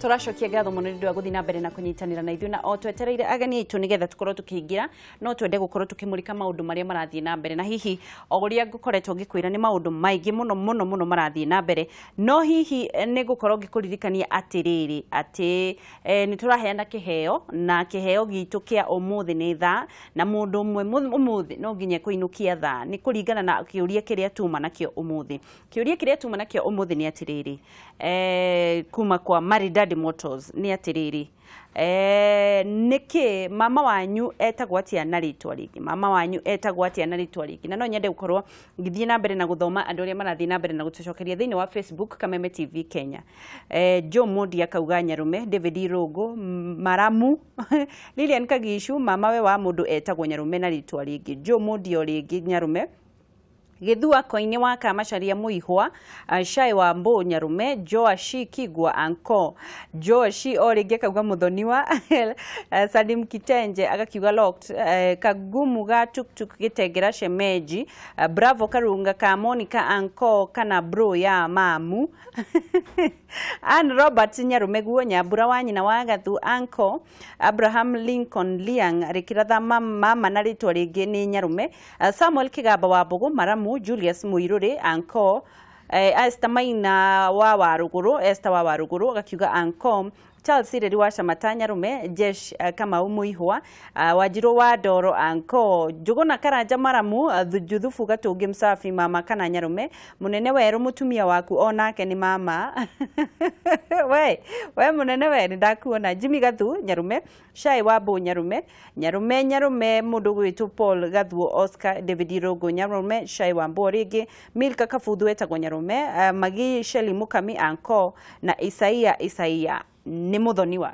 Tũracokia ngatho mũno nĩ ũndũ wa gũthiĩ na mbere na kũnyitanĩra na ithuĩ, na o twetereire ageni aitũ nĩgetha tũkorwo tũkĩingĩra, no twende gũkorwo tũkĩmũrĩka maũndũ marĩa marathiĩ na mbere. Na hihi o ũrĩa ngũkoretwo ngĩkwĩra nĩ maũndũ maingĩ mũno mũno mũno marathiĩ na mbere, no hihi nĩ ngũkorwo ngĩkũririkania atĩrĩrĩ atĩ nĩ tũraheana kĩheo, na kĩheo gitũ kĩa ũmũthĩ nĩ thaa, na mũndũ ũmwe ũmũthĩ no nginya kũinũkia thaa nĩ kũringana na kĩũria kĩrĩa tuma nakĩo ũmũthĩ. Kĩũria kĩrĩa tuma nakĩo ũmũthĩ nĩ atĩrĩrĩ, kuma kwa Maridadi Motors nĩ atĩrĩrĩ, nĩkĩ mama wanyu etagwo atĩa na rĩtwa rĩngĩ? Mama wanyu etagwo atĩa na rĩtwa rĩngĩ? Na no nyende gũkorwo ngĩthiĩ na mbere na gũthoma andũ arĩa marathiĩ na mbere na gũtũcokeria thĩinĩ wa Facebook Kameme TV Kenya. Joe Mondi akauga Nyarume, David Irũngũ, Maramu, Lilian Kagicu, mama we wa mũndũ etagwo Nyarume na rĩtwa rĩngĩ. Joe Mondi o rĩngĩ Nyarume. Gĩthua koini wa Kamacharia Mũihwa, Shai wa Mbũ Nyarume, Joashi Kigwa Anko, Joashi o rĩngĩ akauga Mũthoniwa, Salim Kitenje agakiuga locked, Kagumu ga tuktuk Gĩtengera Shemeji, Bravo Karunga ka Monica Anko kana bro ya mamu, Ann Robert Nyarume guo Nyambura wa nyina wa Gathu Anko, Abraham Lincoln Liang rĩkĩratha mama na rĩtwa rĩngĩ nĩ Nyarume, Samuel Kĩgamba wa Mbũgũ Maramu, Julius Muiruri Anko, Esther Maina wa Waruguru, Esther wa Waruguru agakiuga Anko, Charles Ireri wa Camata Nyarume, Jesh Kamau Mũihwa, Wanjirũ wa Ndoro Anko, Njũgũna Karanja Maramu, Juthubu Gatũngĩ Msafi mama kana Nyarume, Mũnene Werũ mũtumia waku onake nĩ mama. We mũnene we nĩ ndakuona. Jimmy Gathu Nyarume, Shai wa Mbũ Nyarume, Nyarume Nyarume mũndũ gwĩtwo Paul Gathuo Oscar David Irũngũ Nyarume, Shai wa Mbũ rĩngĩ, Milka Kabuthu etagwo Nyarume, Magi Shelley Mukami Anko na Isaia Isaia nĩ mũthoniwa.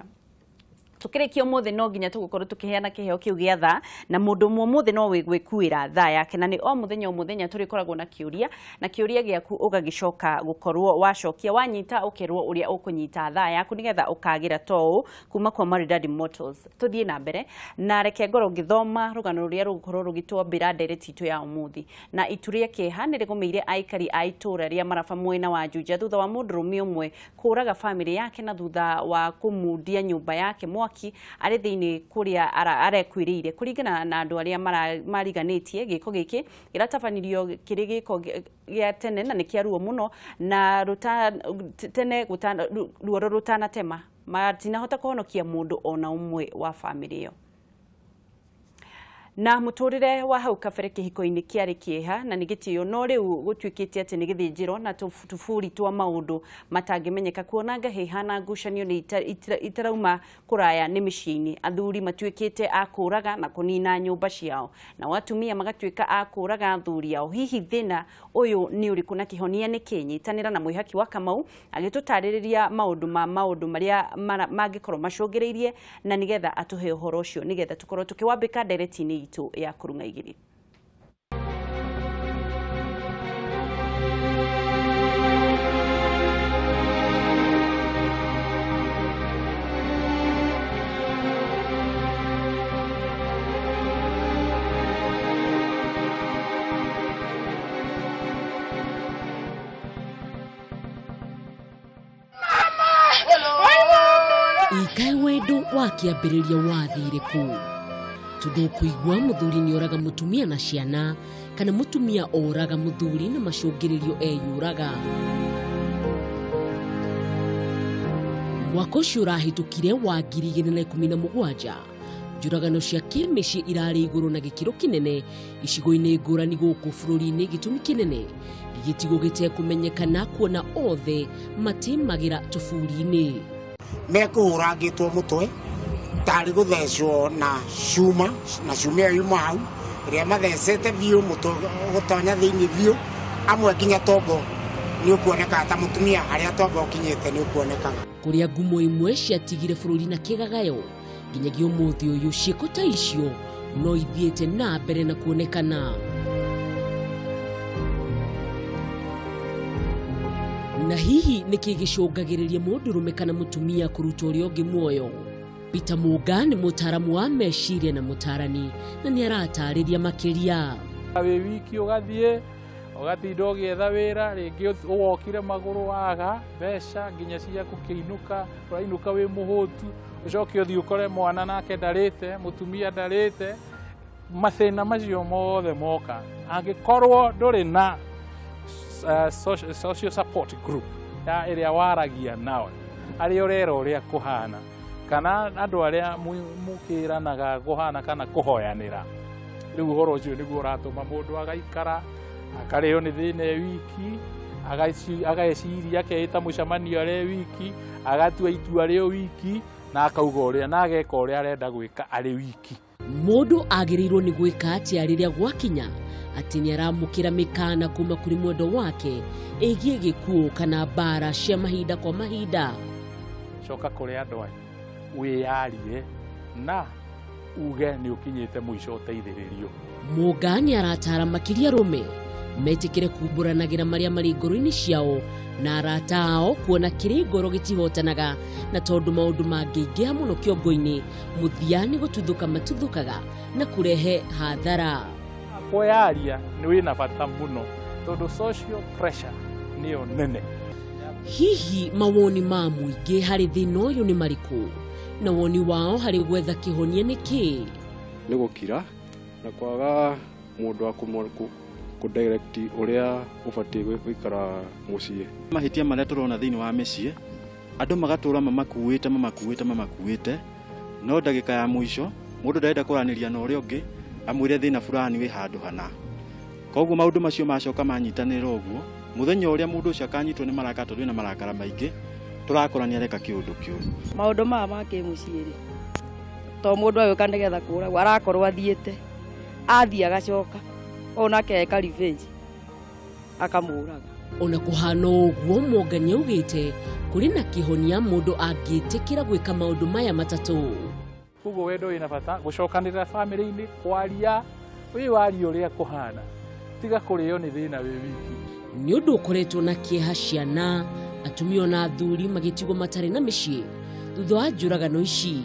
Tukĩrĩkia ũmũthĩ no nginya tũgũkorwo tũkĩheana kĩheo kĩu gĩa thaa, na mũndũ ũmwe ũmũthĩ no wĩgwĩkuĩra thaa yake, na nĩ o mũthenya o mũthenya tũrĩkoragwo na kĩũria, na kĩũria gĩaku ũgagĩcoka gũkorwo wacokia wanyita ũkerwo ũrĩa ũkũnyita thaa yaku nĩgetha ũkagĩra to ũũ kuma kwa Maridadi Motors. Tũthiĩ na mbere na reke ngorwo ngĩthoma rũgano rũrĩa rũgũkorwo rũgĩtwambĩra ndereti itũ ya ũmũthĩ. Na itu rĩa kĩeha nĩ rĩgũmĩire aikari a itũũra rĩa Maraba mwena wa Juja thutha wa mũndũrũme ũmwe kũraga bamĩrĩ yake na thutha wa kũmundia nyũmba yake mwaki arĩ thĩinĩ kũrĩa arekwĩrĩire. Kũringana na andũ arĩa mariganĩtie, gĩko gĩkĩ kĩratabanirio kĩrĩ gĩko gĩa tene na nĩ kĩa ruo mũno, na tene ruoro rũtanatema matinahota kũhonokia mũndũ ona ũmwe wa bamĩrĩ ĩyo. Na mũtũrĩre wa hau kabere kĩhiko-inĩ kĩarĩ kĩeha na nĩ gĩtĩo, no rĩu gũtuĩkĩte atĩ nĩ gĩthĩnjĩro na tũburi twa maũndũ matangĩmenyeka, kuona ngahĩha na ngucanio nĩ itarauma kũraya nĩ mĩciĩ-inĩ. Athuri matuĩkĩte a kũraga na kũnina nyũmba ciao, nao atumia magatuĩka a kũraga athuri ao. Hihi thĩna ũyũ nĩ ũrĩkũ na kĩhonia nĩ kĩ? Nyitanĩra na Mwĩhaki wa Kamau agĩtũtarĩrĩria maũndũ ma maũndũ marĩa mangĩkorwo macũngĩrĩirie, na nĩgetha atũhe ũhoro ũcio nĩgetha tũkorwo tũkĩwambĩka ndereti-inĩ itũ ya kũrung'a igĩrĩ. Ikaĩ wendo wa kĩambĩrĩria wathire kũ? Tondũ kũigua mũthuri nĩ oraga mũtumia na ciana, kana mũtumia oraga mũthuri na macũngĩrĩrio eyũraga. Mwaka ũcio ũrahĩtũkire wa 2017, njũragano cia kĩmĩciĩ irarĩ igũrũ na gĩkĩro kĩnene icigo-inĩ ngũrani gũkũ bũrũri-inĩ. Gĩtũmi kĩnene gĩtigwo gĩtekũmenyekana kuona othe matimagĩra tũburi-inĩ. Mekũhũrangĩtwo mũtwe tarĩ gũthecwo na cuma, na cuma ĩyo yuma hau ĩrĩa mathecete biũ mũtwe gũtonya thĩinĩ biũ, amwe nginya tombo nĩ ũkuonekaga ta mũtumia harĩa tombo ũkinyĩte nĩ ũkuonekaga. Kũrĩa ngumo imwe ciatigire bũrũri na kĩgagayo nginyagia ũmũthĩ ũyũ, ciĩko ta icio no ithiĩte na mbere na kuonekana. Na hihi nĩkĩ gĩcũngagĩrĩria mũndũrũme kana mũtumia kũruta ũrĩa ũngĩ muoyo? Peter Mũnga nĩ mũtaaramu wa meciria na mũtaarani, na nĩ aratarĩria makĩria. Wĩ wiki ũgathiĩ Ũgatinda ũgĩetha wĩra, rĩngĩ ũwokire magũrũ waga mbeca nginya cia gũkĩinũka, ũrainũka wĩ mũhũtu, ũcoke ũthiĩ ũkore mwana nake ndarĩte, mũtumia ndarĩte. Mathĩna macio mothe moka angĩkorwo ndũrĩ na social support group ya ĩrĩa waragia nao, arĩa ũrera ũrĩa kũhana, kana andũ arĩa mũkĩranaga kũhana kana kũhoyanĩra. Rĩu ũhoro ũcio nĩguo ũratũma mũndũ agaikara akarĩo nĩ thĩna e wiki, ageciria akeĩta mũcemanio arĩ wiki, agatua itua rĩo wiki, na akauga ũrĩa na ageka ũrĩa arenda gwĩka arĩ wiki. Mũndũ agĩrĩirwo nĩ gwĩka atĩa rĩrĩa gwakinya atĩ nĩ aramũkĩra mĩkana kuma kũrĩ mwendo wake ĩgiĩ gĩkuũ kana mbara cia mahinda kwa mahinda? Coka kũrĩ andũ aya wĩyarie na uge nĩ ũkinyĩte mũico ũteithĩrĩrio. Mũnga nĩ aratara makĩria arũme metĩkĩre kumbũranagĩra marĩa marĩ ngoro-inĩ ciao na arata ao, kuona kĩrĩ ngoro gĩtihotanaga, na tondũ maũndũ mangĩingĩha mũno kĩongo-inĩ mũthia nĩ gũtuthũka matuthũkaga na kũrehe hathara. Kwĩyaria nĩ wĩna bata mũno tondũ social pressure nĩyo nene. Hihi mawoni ma mũingĩ harĩ thĩna ũyũ nĩ marĩkũ, na woni wao harĩ gwetha kĩhonia nĩ kĩĩ? Nĩ gũkira na kwaga mũndũ wa kũ-direct ũrĩa ũbatiĩ gũikara mũciĩ. Mahĩtia marĩa tũrona thĩinĩ wa mĩciĩ, andũ magatũra mamakuĩte mamakuĩte mamakuĩte, no ndagĩka ya mũico mũndũ ndarenda kũranĩria na ũrĩa ũngĩ amwĩre thĩna fulani wĩ handũ hana. Koguo maũndũ macio macoka manyitanĩra ũguo, mũthenya ũrĩa mũndũ ũcio akanyitwo nĩ marakara, tondũ ena marakara maingĩ, tũrakora nĩ areka kĩũndũ kĩũru. Maũndũ maya ma kĩmũciĩ rĩ, to mũndũ agĩũka nĩgetha kũragwo, arakorwo athiĩte, athiĩ agacoka onake eka revenge akamũraga. Ona kũhana ũguo, Mwonga nĩ augĩte kũrĩ na kĩhonia mũndũ angĩtĩkĩra gwĩka maũndũ maya matatũ. Koguo wendo wĩna bata, gũcokanĩrĩra bamĩrĩ-inĩ, kwaria, wĩ warie ũrĩa kũhana, tiga kũrĩo nĩ thĩna wĩ wiki. Nĩ ũndũ ũkoretwo na kĩeha, ciana, atumia ona athuri magĩtigwo matarĩ na mĩciĩ thutha wa njũragano ici.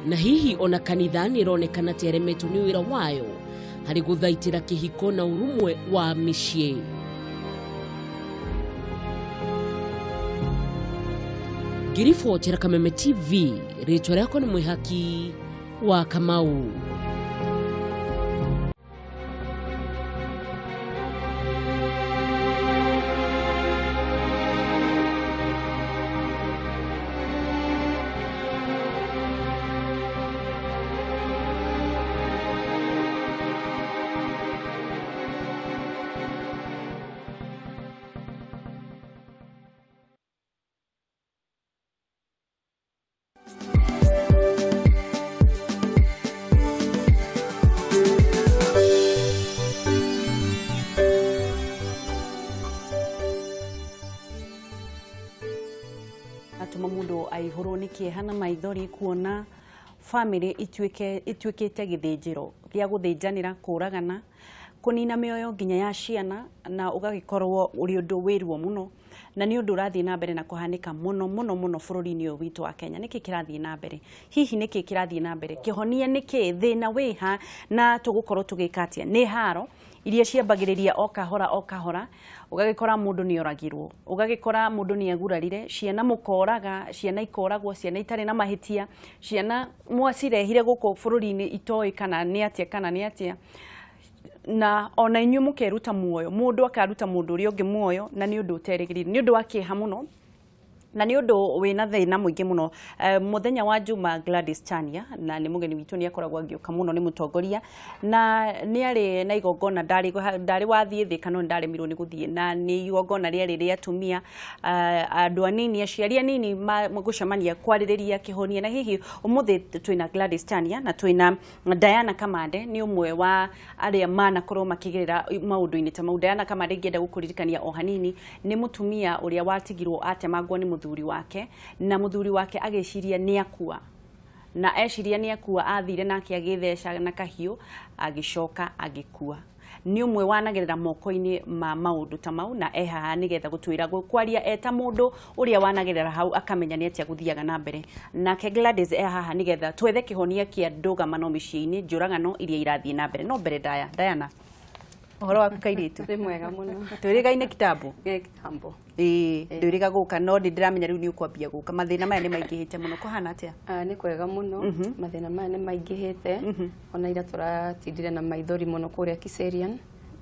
Na hihi ona kanitha nĩ ĩronekana ta ĩremetwo nĩ wĩra wayo harĩ gũthaitĩra kĩhiko na ũrũmwe wa mĩciĩ. Ngĩribotera Kameme TV, rĩtwa rĩakwa nĩ Mwĩhaki wa Kamau. Atũma mũndũ aihũrwo nĩ kĩeha na maithori kuona bamĩrĩ ituĩkĩte gĩthĩnjĩro gĩa gũthĩnjanĩra, kũragana, kũnina mĩoyo nginya ya ciana, na ũgagĩkorwo ũrĩ ũndũ wĩ ruo mũno, na nĩ ũndũ ũrathiĩ na mbere na kũhanĩka mũno mũno mũno bũrũri-inĩ ũyũ witũ wa Kenya. Nĩkĩ kĩrathiĩ na mbere? Hihi nĩkĩ kĩrathiĩ na mbere? Kĩhonia nĩkĩ? Thĩna wĩha? Na tũgũkorwo tũgĩka atĩa? Nĩ haro iria ciambagĩrĩria o kahora o kahora, ũgagĩkora mũndũ nĩ oragirwo, ũgagĩkora mũndũ nĩ agurarire, ciana mũkoraga, ciana ikoragwo, ciana itarĩ na mahĩtia, ciana mwacirehire gũkũ bũrũri-inĩ itoĩ kana nĩ atĩa kana nĩ atĩa, na ona inyuĩ mũkeruta muoyo, mũndũ akaruta mũndũ ũrĩa ũngĩ muoyo, na nĩ ũndũ ũterĩgĩrĩire, nĩ ũndũ wa kĩeha mũno na nĩ ũndũ wĩna thĩna mũingĩ mũno. Mũthenya wa Juma, Gladys Chania, na nĩ mũgeni witũ, nĩ akoragwo agĩũka mũno, nĩ mũtongoria, na nĩ arĩ na igongona, ndarĩ wathiĩ thĩ kana ndaremirwo nĩ gũthiĩ, na nĩ igongona rĩarĩ rĩa atumia, andũ anini, aciari anini gũcemania kwarĩrĩria kĩhonia. Na hihi ũmũthĩ twĩna Gladys Chania na twĩna Diana Kamande, nĩ ũmwe wa arĩa manakorwo makĩgerera maũndũ-inĩ ta mau. Diana Kamande, ingĩenda gũkũririkania o hanini, nĩ mũtumia ũrĩa watigirwo atemangwo nĩ mũthuri wake, na mũthuri wake agĩciria nĩ akua, na eciria nĩ akua athire nake agĩtheca na kahiũ, agĩcoka agĩkua. Nĩ ũmwe wanagerera moko-inĩ ma maũndũ ta mau, na e haha nĩgetha gũtwĩra kwaria eta mũndũ ũrĩa wanagerera hau akamenya nĩ atĩa gũthiaga na mbere. Nake Gladys e haha nĩgetha twethe kĩhonia kĩa ndũgamano mĩciĩ-inĩ, njũragano iria irathiĩ na mbere. No mbere Diana, Ũhoro waku kairĩtu? Nĩ mwega mũno. Twĩrĩgaine kitambo? Nĩ kitambo. Ĩĩ, ndwĩrĩga gũka no nĩ ndĩramenya rĩu nĩ ũkwambia gũka. Mathĩna maya nĩ maingĩhĩte mũno, kũhana atĩa? Nĩ kwega mũno. Mathĩna maya nĩ maingĩhĩte. Ona ira tũratindire na maithori mũno kũrĩa Kiserian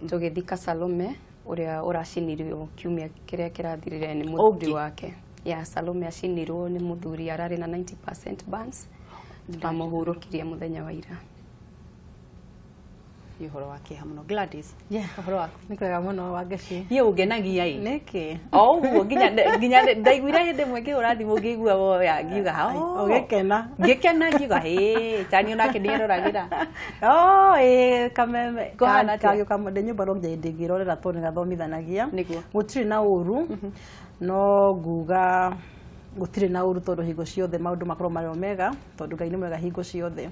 tũgĩthika Salome ũrĩa ũracinirwo kiumia kĩrĩa kĩrathirire nĩ mũthuri wake. Ya Salome acinirwo nĩ mũthuri ararĩ na 90% burns. Tũramũhurũkirie mũthenya wa ira. Nĩ ũhoro wa kĩeha mũno. Gladys, ũhoro waku? Nĩ kwega mũno Wangeci. Niĩ ũngenagia ĩ. Nĩkĩ? O ũguo nginya ndaiguire hĩndĩ ĩmwe ngĩhũra thimũ ngĩigua woya ngiuga Ũgĩkena. Ngĩkena ngiuga hĩ tani onake nĩeroragĩra. Oh, ĩ kameme Kũhana atĩa? kagĩũka ndĩ nyũmba no nginya ndĩngĩrorera tondũ nĩgathomithanagia. Nĩguo. Gũtirĩ na ũru no nguga gũtirĩ na ũru tondũ hingo ciothe maũndũ makorwo marĩ o mega tondũ Ngai nĩ mwega hingo ciothe.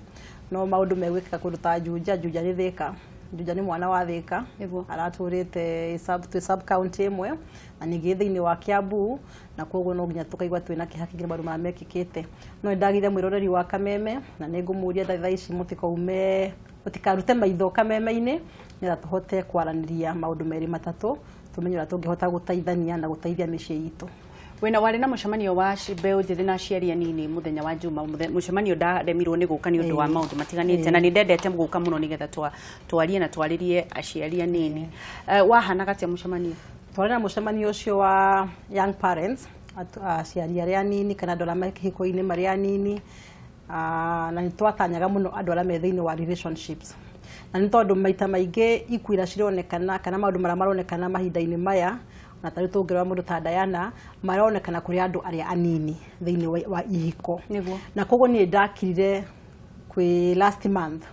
No maũndũ megwĩkĩka kũndũ ta Juja, Juja nĩ Thĩka. Juja nĩ mwana wa Thĩka. Aratũrĩte twĩ sub county ĩmwe na ningĩ thĩinĩ wa Kiambu na koguo no nginya tũkaigua twĩna kĩeha kĩingĩ nĩ maũndũ marĩa mekĩkĩte. No nĩndagire mwĩroreri wa Kameme na nĩngũmũria thaa ici mũtikaume mũtikarute maitho Kameme-inĩ nĩgetha tũhote kwaranĩria maũndũ merĩ matatũ tũmenye ũrĩa tũngĩhota gũteithania na gũteithia mĩciĩ itũ. Wĩna warĩ na mũcemanio wa mbeũ njĩthĩ na aciari anini mũthenya wa Juma, mũcemanio ndaremirwo nĩ gũka nĩ ũndũ wa maũndũ matiganĩte na nĩ ndendete gũka mũno nĩgetha twarie na twarĩrie aciari anini. Wahanaga atĩa mũcemanio? Twarĩ na mũcemanio ũcio wa young parents, aciari arĩa anini kana andũ arĩa me kĩhiko-inĩ marĩ anini, na nĩ twatanyaga mũno andũ arĩa me thĩinĩ wa relationships. Na nĩ tondũ maita maingĩ ikuũ iria cironekana kana maũndũ marĩa maronekana mahinda-inĩ maya na tarĩu tũngĩrora mũndũ ta Diana maronekana kũrĩ andũ arĩa anini thĩinĩ wa ihiko. Na koguo niĩ ndakirire kwĩ last month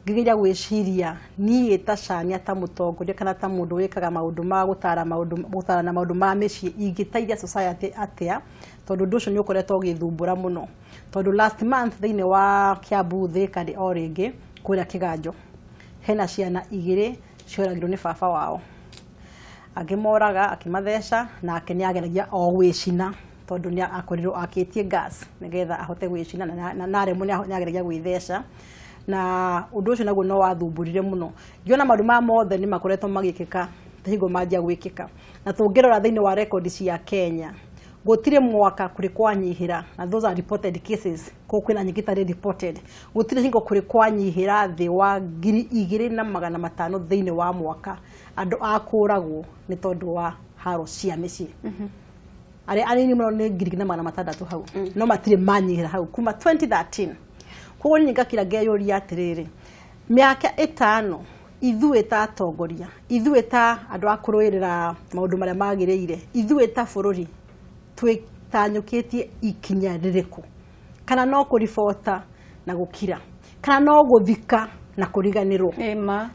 ngĩgeria gwĩciria niĩ ta Shania ta mũtongoria kana ta mũndũ wĩkaga maũndũ ma gũtara gũtarana maũndũ ma mĩciĩ ingĩteithia society atĩa tondũ ũndũ ũcio nĩ ũkoretwo ũgĩthumbũra mũno. Tondũ last month thĩinĩ wa Kiambu Thĩka o rĩngĩ kũrĩa Kĩganjo hena ciana igĩrĩ cioragirwo nĩ baba wao. Akĩmoraga akĩmatheca nake nĩ ageragia o gwĩcina tondũ nĩ akorirwo akĩtie gas nĩgetha ahote gwĩcina na naremwo nĩ ageragia gwĩtheca na ũndũ ũcio naguo no wathumbũrire mũno. Ngĩona maũndũ maya mothe nĩ makoretwo magĩkĩka ta hingo manjia gwĩkĩka na tũngĩrora thĩinĩ wa rekondi cia Kenya gũtirĩ mwaka kũrĩ kwanyihĩra na those are reported cases kũu kwĩna nyingĩ itarĩ reported gũtirĩ hingo kũrĩ kwanyihĩra thĩ wa 2500 thĩinĩ wa mwaka andũ a kũragwo nĩ tondũ wa haro cia mĩciĩ. Arĩa anini mũno nĩ 1600 hau no matirĩ manyihĩra hau kuma 2013. Koguo niĩ ngakira ngeyũria atĩrĩrĩ mĩaka 5 ithuĩ ta atongoria ithuĩ ta andũ a kũrũĩrĩra maũndũ marĩa magĩrĩire ithuĩ ta bũrũri twĩtanyũkĩtie ikinya rĩrĩkũ kana no kũribota na gũkira kana no gũthika na kũriganĩrwo.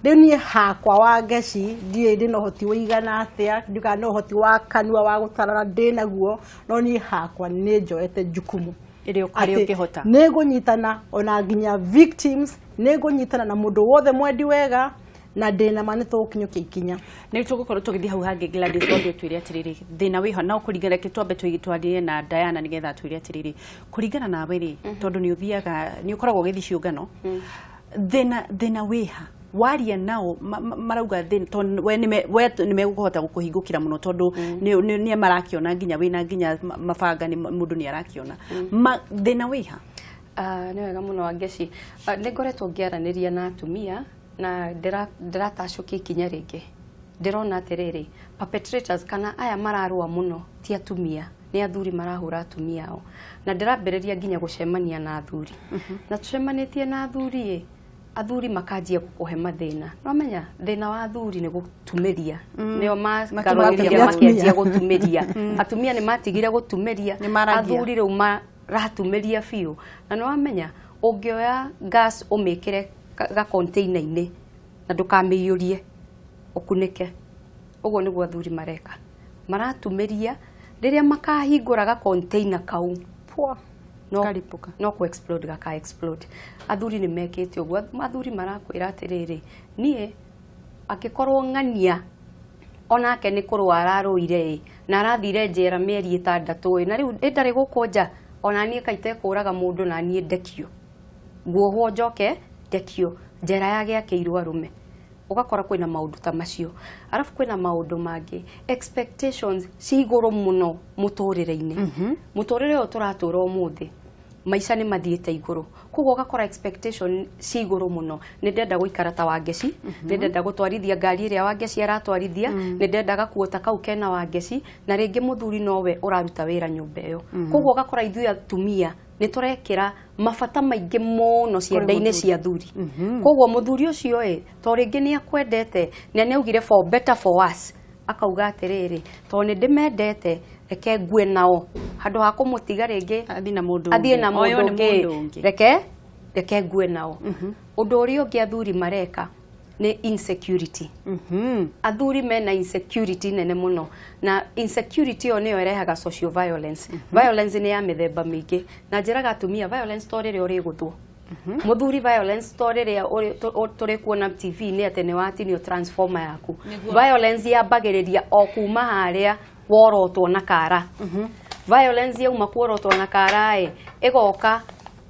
Rĩu niĩ hakwa Wangeci ndiũĩ ndĩna ũhoti ũigana atĩa ndiũĩ kana nĩ ũhoti wa kanua wa gũtarana ndĩnaguo no niĩ hakwa nĩ njoete jukumu harĩa ũngĩhota. Nĩ ngũnyitana ona nginya victims nĩ ngũnyitana na mũndũ wothe mwendi wega na ndĩna ma nĩ tũgũkinyũkia ikinya. Nĩ tũgũkorwo tũgĩthiĩ hau hangĩ Gladys wambe ũtwĩre atĩrĩrĩ thĩna wĩho no kũringana reke twambe twarie na Diana nĩgetha atwĩre atĩrĩrĩ kũringana nawe rĩ tondũ nĩ ũthiaga nĩ ũkoragwo ũgĩthiĩ ciũngano thĩna wĩha waria nao marauga thĩna tondũ we nĩ megũkũhota gũkũhingũkĩra mũno tondũ nĩ marakĩona nginya wĩna nginya mabanga nĩ mũndũ nĩ arakĩona thĩna wĩha. Nĩ wega mũno Wangeci. Nĩ ngoretwo ngĩaranĩria na atumia na ndĩratacũkia ikinya rĩngĩ ndĩrona atĩrĩrĩ perpetrators kana aya mararũa mũno ti atumia nĩ athuri marahũra atumia ao na ndĩrambĩrĩria nginya gũcemania na athuri na tũcemanĩtie na athuri ĩ athuri makanjia gũkũhe mathĩna no menya thĩna wa athuri nĩ gũtumĩria nĩo makarũĩria makenjia gũtumĩria atumia nĩ matigire gũtumĩria athuri rĩu maratumĩria biũ na nĩ wamenya ũngĩoya gas ũmĩkĩre ga container-inĩ na ndũkamĩiyũrie ũkunĩke ũguo nĩguo athuri mareka maratumĩria rĩrĩa makahingũra ga container kau no ku explode gaka explode. Athuri nĩ mekĩte ũguo athuri marakwĩra atĩrĩrĩ niĩ angĩkorwo ng'ania onake nĩ kũrũa ararũire ĩ na arathire njera mĩeri 6 ĩ na rĩu ndarĩ gũkũ nja ona niĩ kaite kũraga mũndũ na niĩ ndekio nguohwo njoke ndekio njera yagĩakĩirwo arũme. Ũgakora kwĩna maũndũ ta macio. Arabu kwĩna maũndũ mangĩ, expectations ci igũrũ mũno mũtũrĩre-inĩ. Mũtũrĩre ũyũ tũratũra ũmũthĩ, maica nĩ mathiĩte igũrũ, koguo ũgakora expectation ci igũrũ mũno. Nĩ ndenda gũikara ta Wangeci, nĩ ndenda gũtwarithia ngari ĩrĩa Wangeci aratwarithia, nĩ ndenda gakuo ta kau kena Wangeci, na rĩngĩ mũthuri nowe ũraruta wĩra nyũmba ĩyo. Koguo ũgakora ithuĩ atumia nĩ tũrekĩra mabata maingĩ mũno cienda-inĩ cia athuri. Koguo mũthuri ũcio ĩ, to rĩngĩ nĩ akwendete na nĩ augire for better for worse, akauga atĩrĩrĩ, to nĩ ndĩmendete, reke ngue nao, handũ ha kũmũtiga rĩngĩ athiĩ na mũndũ athiĩ na ũngĩ. Oywo mũndũ nĩ mũndũ ũngĩ, ũngĩ. Reke ngue nao. Ũndũ ũrĩa ũngĩ athuri mareka nĩ insecurity. Athuri mena insecurity nene mũno, na insecurity ĩyo nĩyo ĩrehaga social violence. Violence nĩ ya mĩthemba mĩingĩ, na njĩraga atumia, violence to rĩrĩa ũrĩgũthwo mũthuri, violence to rĩrĩa tũrĩ kuona TV-inĩ atĩ nĩ watinio transformer yaku. Violence yambagĩrĩria o kuma harĩa worotwo na kara. Violence yauma kuorotwo na kara ĩ, ĩgoka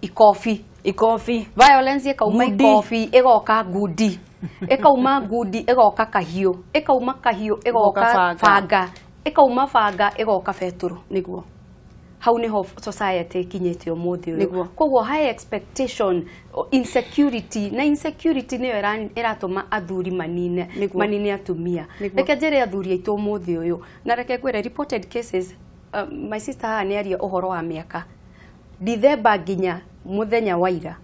ikobi. Ikobi. Violence ĩkauma Ngundi. ikobi, ĩgoka ngundi, ĩkauma ngundi ĩgoka kahiũ, ĩkauma kahiũ ĩgoka ĩgoka banga. Banga, ĩkauma banga ĩgoka betũrũ. Nĩguo. Hau niho society ikinyĩte ũmũthĩ ũyũ. Nĩguo. Koguo high expectation, insecurity, na insecurity nĩyo ĩratũma athuri manine Nĩguo. manine atumia. Nĩguo. Reke njĩre athuri aitũ ũmũthĩ ũyũ, na reke ngwĩre reported cases, my sister haha nĩ aria ũhoro wa mĩaka Dithemba nginya mũthenya wa ira,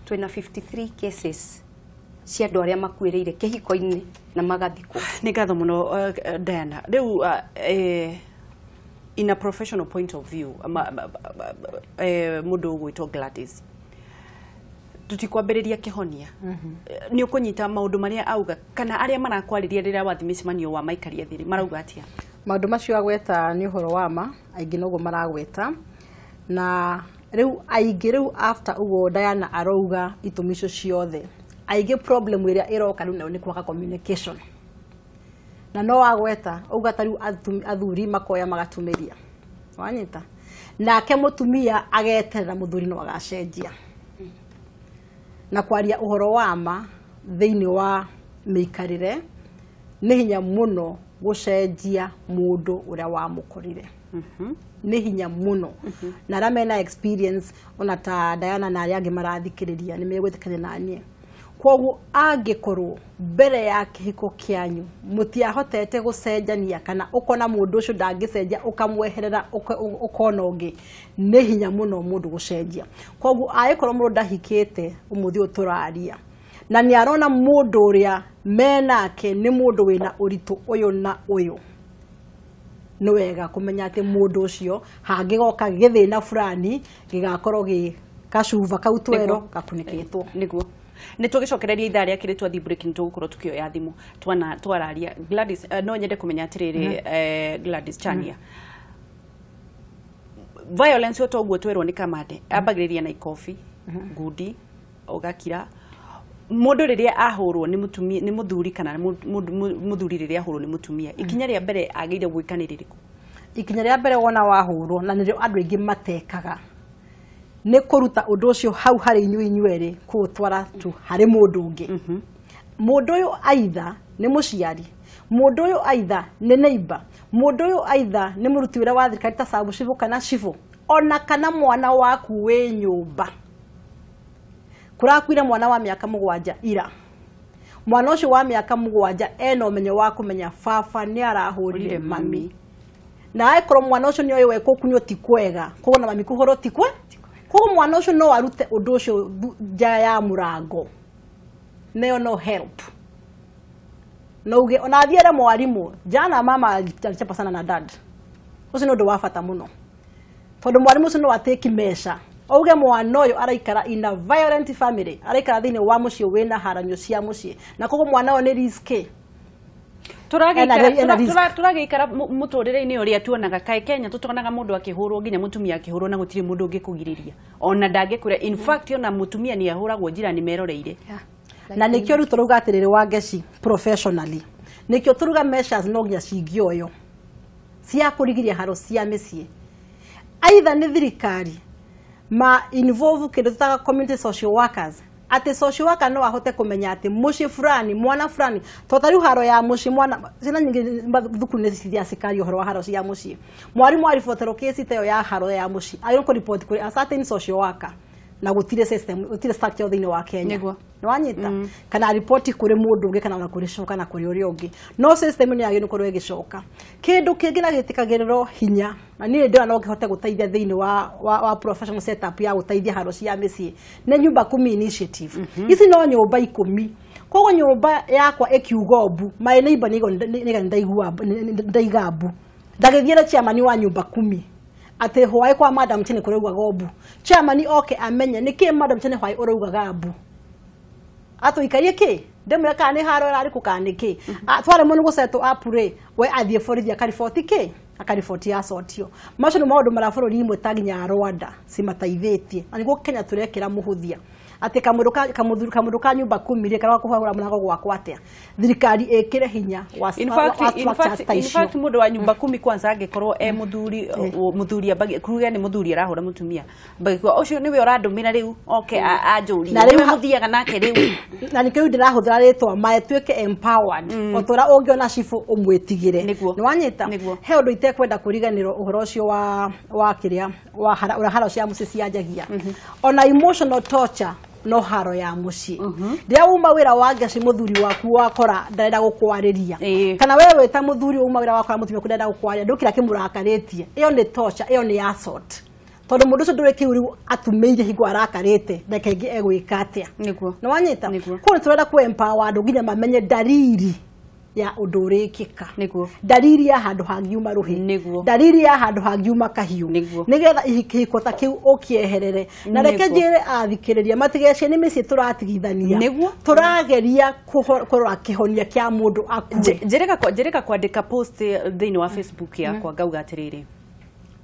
twĩna 53 cases cia andũ arĩa makuĩrĩire kĩhiko-inĩ na magathikwo. Nĩ ngatho mũno, Diana. Rĩu in a professional point of view, mũndũ ũgwĩtwo Gladys, tũtikwambĩrĩria kĩhonia, nĩ ũkũnyita maũndũ marĩa auga kana arĩa marakwarĩria rĩrĩa wathiĩ mĩcemanio wa maikaria thĩrĩ marauga atĩa? Maũndũ macio agweta nĩ ũhoro wa ma. Aingĩ noguo maragweta, na rĩu aingĩ rĩu after ũguo Diana arauga itũmi icio ciothe, aingĩ problem ĩrĩa ĩroka rĩu nayo nĩ kwaga communication. Na no wagweta auga ta rĩu athuri makoya magatumĩria, wanyita, nake mũtumia ageterera mũthuri no agacenjia. Na kwaria ũhoro wa ma, thĩinĩ wa mĩikarĩre nĩ hinya mũno gũcenjia mũndũ ũrĩa wamũkorire, nĩ hinya mũno. Na arĩa mena experience ona ta Diana na arĩa angĩ marathikĩrĩria nĩ megwĩtĩkania na niĩ. Koguo angĩkorwo mbere ya kĩhiko kĩanyu mũtiahotete gũcenjania, kana ũkona mũndũ ũcio ndangĩcenjia, ũkamweherera, ũkona ũngĩ, nĩ hinya mũno mũndũ gũcenjia. Koguo angĩkorwo mũndũ ndahikĩte ũmũthĩ ũyũ tũraria, na nĩ arona mũndũ ũrĩa menake nĩ mũndũ wĩna ũritũ ũyũ na ũyũ, nĩ wega kũmenya atĩ mũndũ ũcio hangĩgoka gĩthĩna fulani gĩgakorwo gĩ gacuba kau twero gakunĩkĩtwo. Nĩguo nĩ tũgĩcokereria ithaa rĩa kerĩ, twathiĩ break nĩ tũgũkorwo tukĩoya thimũ twana twararia. Gladys, no nyende kũmenya atĩrĩrĩ, Gladys Chania, violence o toguo twerwo nĩ kamande, ambagĩrĩria na ikobi, ngundi, ũgakira. Mũndũ rĩrĩa ahũrwo nĩ mũtumia, nĩ mũthuri, kana mũthuri rĩrĩa ahũrwo nĩ mũtumia, ikinya rĩa mbere agĩrĩire gwĩka nĩ rĩrĩkũ? Ikinya rĩa mbere wona wahũrwo, na nĩrĩo andũ aingĩ matekaga, nĩ kũruta ũndũ ũcio hau harĩ inyuĩ inyuerĩ kũũtwara tu harĩ mũndũ ũngĩ. Mũndũ ũyũ aitha nĩ mũciari, mũndũ ũyũ aitha nĩ neighbor, mũndũ ũyũ aitha nĩ mũruti wĩra wa thirikari ta sabu cibũ kana cibũ, ona kana mwana waku wĩ nyũmba. Kũrakuire mwana wa mĩaka 7 ira. Mwana ũcio wa mĩaka 7 ena ũmenyo wa kũmenya baba nĩ arahũrire mami, na angĩkorwo mwana ũcio nĩ oĩ we kũkunywo ti kwega, koguo na mami kũhũrwo ti kwe, koguo mwana ũcio no arute ũndũ ũcio nja ya mũrango, nayo no help no uge ona athiĩ ere mwarimũ, jana mama alichapa sana na dad. Ũcio nĩ ũndũ wa bata mũno, tondũ mwarimũ ũcio no atĩki meca auge mwana ũyũ araikara in a violent family, araikara thĩinĩ wa mũciĩ wĩna haranio cia mũciĩ, na koguo mwana ũyũ nĩ risky. Ena risk. Tũragĩikara mũtũrĩre-inĩ ũrĩa tuonaga kaĩ Kenya, tũtonaga mũndũ akĩhũrwo, nginya mũtumia akĩhũrwo, na gũtirĩ mũndũ ũngĩkũgirĩria ona ndangĩkwĩra. In fact, ona mũtumia nĩ ahũragwo njĩra nĩ meroreire. Na nĩkĩo rĩu tũrauga atĩrĩrĩ, Wangeci, professionally nĩkĩo tũruga measures no nginya cingĩoywo cia kũrigĩrĩria haro cia mĩciĩ, aitha nĩ thirikari ma involve kĩndũ tũtaga community social workers. Atĩ social worker no ahote kũmenya atĩ mũciĩ fulani, mwana fulani, to ta rĩu haro ya mũciĩ mwana, ciana nyingĩ thukuru nĩ cithiaga cikaria ũhoro wa haro cia mũciĩ. Mwarimũ ariboterwo kesi ta ĩyo ya haro ya mũciĩ, agĩrĩirwo kũriboti kũrĩ a certain social worker, na gũtirĩ system, gũtirĩ structure thĩinĩ wa Kenya. Nĩguo. Nĩwanyita? Kana ripoti kũrĩ mũndũ ũngĩ, kana ona kũrĩ coka na kũrĩ ũrĩa ũngĩ, no system nĩ yagĩrĩirwo gũkorwo ĩgĩcoka. Kĩndũ kĩngĩ na gĩtĩkagĩrĩrwo hinya, na niĩ ndĩrona no kĩhote gũteithia thĩinĩ wa professional setup ya gũteithia haro cia mĩciĩ, nĩ nyumba kumi initiative. Ici no nyũmba 10. Koguo nyũmba yakwa ĩkiuga mbu, my neighbor nĩ ndaigua ndaiga mbu, ndagĩthiĩ na chairman wa nyumba kumi atĩ hwaĩ kwa madam Chene kũraugaga mbu. Chairman oke amenye nĩkĩ madam Chene hwaĩ ũraugaga mbu, atũikarie kĩ ndĩmwĩre kana nĩ haro ĩrarĩ kũ kana nĩ kĩ. Twaremwo nĩ gũsettle up rĩ, we athiĩ borithi akariboti kĩ, akariboti acotio. Macio nĩ maũndũ marĩa bũrũri imwe ta nginya Rwanda cimateithĩtie, na nĩguo Kenya tũrekĩra mũhũthia atĩ kamũndũ ka nyumba kumi rĩ karĩa kũhũra mũrango gwakwa atĩa, thirikari ĩkĩre hinya wa In fact, in structures fact, ta in icio. fact mundu wa nyumba kumi kwanza angikorwo e muthuri, muthuri ambage kuruge ni muthuri arahura mutumia, ambage ucio niwe urandumira riu oke anjũrie, Na rĩu niwe muthiaga nake riu. Na nĩkĩo ndĩrahũthĩra rĩtwa mae tuĩke empowered, o ta ũrĩa ũngĩona cibũ ũmwĩtigĩre. Nĩguo. Nĩwanyita? Nĩguo. He ũndũ itekwenda kũriganĩrwo ũhoro ũcio wa kĩrĩa wa ũrĩa haro cia mũciĩ cianjagia. Ona emotional torture no haro ya mũciĩ. Rĩrĩa uma wĩra wa ngeci mũthuri waku wakora ndarenda gũkwarĩria, kana we wĩ ta mũthuri uma wĩra wakora mũtumia waku ndarenda gũkwarĩria, ndũkĩra kĩmũrakarĩtie, ĩyo nĩ torture, ĩyo nĩ assault. Tondũ mũndũ ũcio ndũrĩ kĩu rĩu atumĩire hingo arakarĩte, ndagĩka ĩngĩ egwĩka atĩa. Nĩguo. Nĩwanyita? Nĩguo. Koguo nĩtũrenda kũ empower andũ nginya mamenye dariri ya ũndũ ũrĩkĩka. Nĩguo. Dariri ya handũ hangiuma rũhĩ. Nĩguo. Dariri ya handũ hangiuma kahiũ. Nĩguo. Nĩgetha kĩhiko ta kĩu ũkĩeherere. Na reke Nĩguo. njĩre athikĩrĩria matigecie nĩ mĩciĩ tũratigithania. Nĩguo. Tũrageria kũrora kĩhonia kĩa mũndũ akue. Njĩrĩga kwandĩka post thĩinĩ wa Facebook yakwa ngauga atĩrĩrĩ,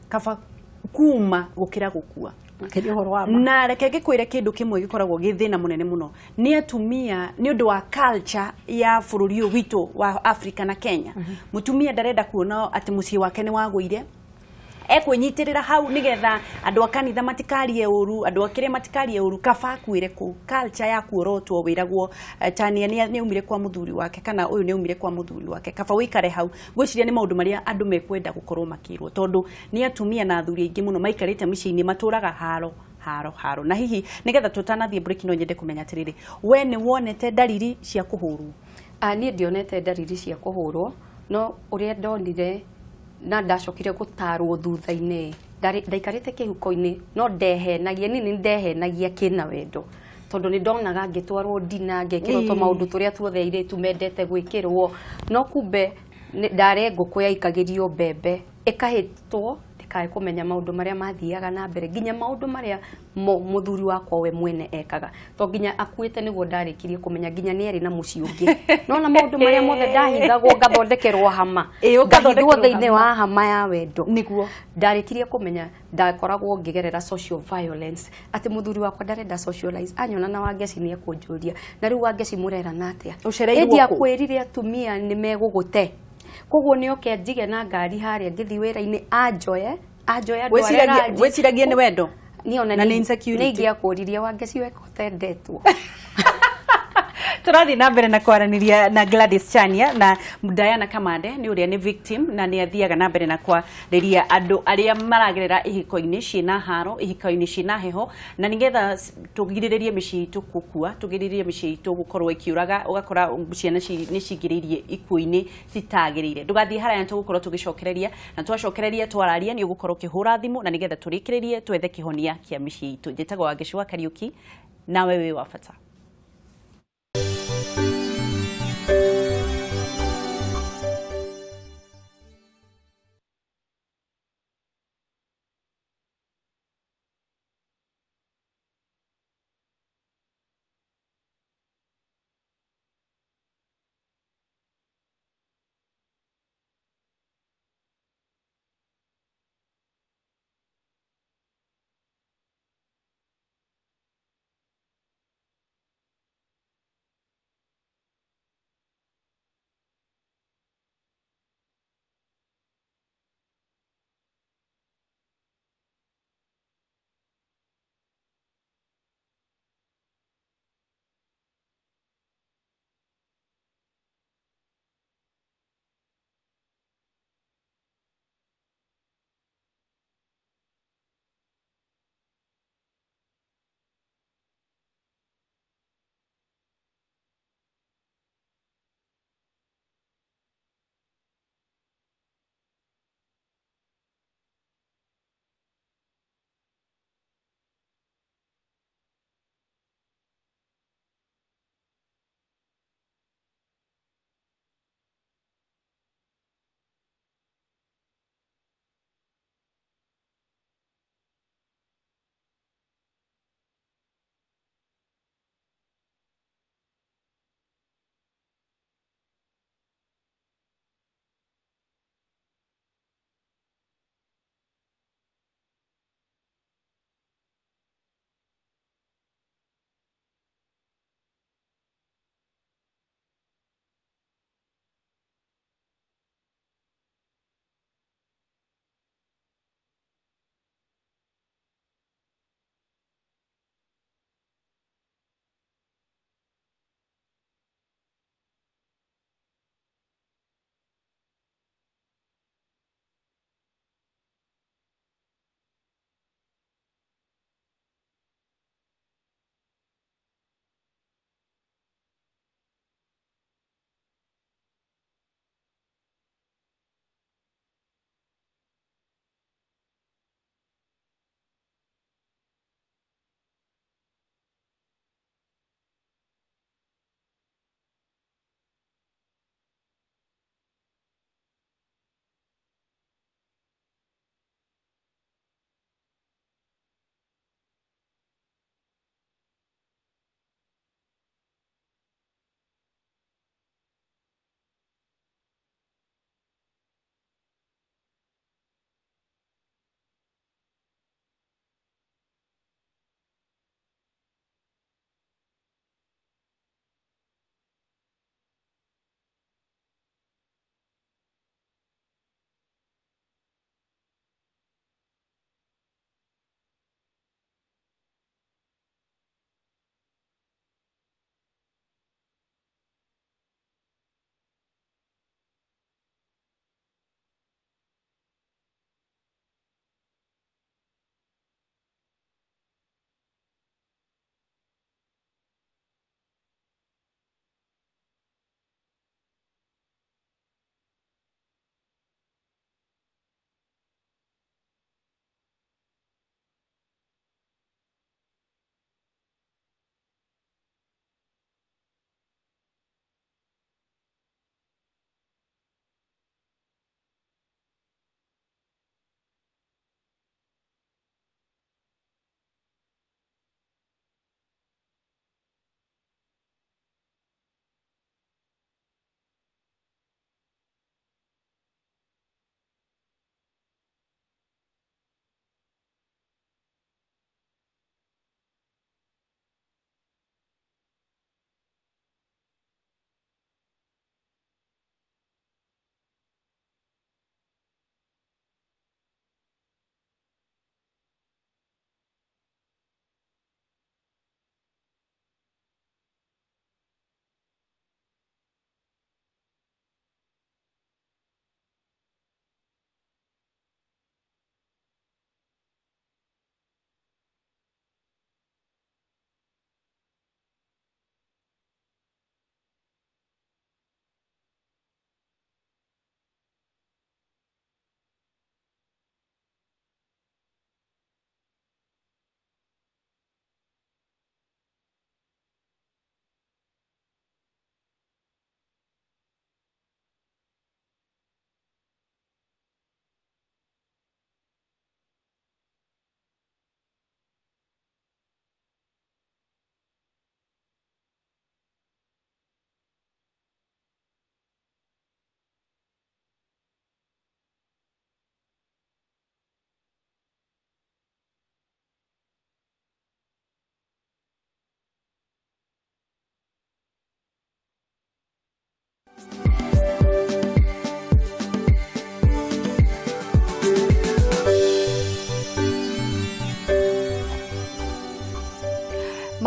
kaba kuma gũkĩra gũkua. Kĩrĩ ũhoro wa ma. Na reke ngĩkwĩre kĩndũ kĩmwe gĩkoragwo gĩ thĩna mũnene mũno nĩ atumia, nĩ ũndũ wa culture ya bũrũri ũyũ witũ wa Africa na Kenya. Mũtumia ndarenda kuona atĩ mũciĩ wake nĩ wagũire, ekwĩnyitĩrĩra hau nĩgetha andũ a kanitha matikarie ũru, andũ a kĩrĩa matikarie ũru, kaba akuĩre kũu. Culture ya kuorotwo wĩragwo Tania nĩ aumire kwa mũthuri wake, kana ũyũ nĩ aumire kwa mũthuri wake, kaba ũikare hau. Ngwĩciria nĩ maũndũ marĩa andũ mekwenda gũkorwo makĩrwo, tondũ nĩ atumia na athuri aingĩ mũno maikarĩte mĩciĩ-inĩ matũraga haro haro haro. Na hihi nĩgetha tũtanathiĩ break no nyende kũmenya atĩrĩrĩ, we nĩ wonete dariri cia kũhũrwo? Niĩ ndionete dariri cia kũhũrwo, no ũrĩa ndonire na ndacokire gũtarwo thutha-inĩ, ndaikarĩte kĩhuko-inĩ, no ndehenagia, niĩ nĩ ndehenagia kĩna wendo, tondũ nĩ ndonaga ngĩtwarwo ndina, ngekĩrwo tũmaũndũ tũrĩa tuothe airĩtu mendete gwĩkĩrwo, no kumbe ndarĩ ngũkũ yaikagĩrio mbembe ĩkahĩtwo ndikae kũmenya maũndũ marĩa mathiaga na mbere, nginya maũndũ marĩa mũthuri wakwa we mwene ekaga, to nginya akuĩte nĩguo ndarĩkirie kũmenya nginya nĩ arĩ na mũciĩ ũngĩ. Nona maũndũ marĩa mothe ndahithagwo ngathondekerwo hama, Ũgathondekerwo ngahithwo thĩinĩ hama. wa hama ya wendo. Nĩguo. Ndarĩkirie kũmenya ndakoragwo ngĩgerera social violence, atĩ mũthuri wakwa ndarenda socialize, anyona na Wangeci nĩ ekũnjũria, na rĩu Wangeci mũrerana atĩa? Ũcereirwo Ĩndĩ kũ? akwĩrire atumia nĩ megũgũte, koguo nĩ oke njige na ngari harĩa ngĩthiĩ wĩra-inĩ, anjoye andware ranji. Wĩciragie nĩ wendo? Niĩ ona Na nĩ insecurity. nĩ ingĩakũririe Wangeci weka ũtendetwo. Tũrathiĩ na mbere na kwaranĩria na Gladys Chania na Diana Kamande, nĩ ũrĩa nĩ victim na nĩ athiaga na mbere na kwarĩria andũ arĩa maragerera ihiko-inĩ ciĩna haro, ihiko-inĩ ciĩna heho, na nĩgetha tũgirĩrĩrie mĩciĩ itũ gũkua, tũgirĩrĩrie mĩciĩ itũ gũkorwo ĩkĩũraga, ũgakora ciana nĩ cingĩrĩirie ikuũ-inĩ citagĩrĩire. Ndũgathiĩ haraya, tũgũkorwo tũgĩcokereria, na twacokereria twararia nĩ ũgũkorwo ũkĩhũra thimũ, na nĩgetha tũrĩkĩrĩrie twethe kĩhonia kĩa mĩciĩ itũ. Njĩtagwo Wangeci wa Kariũki, nawe wĩ wa bata.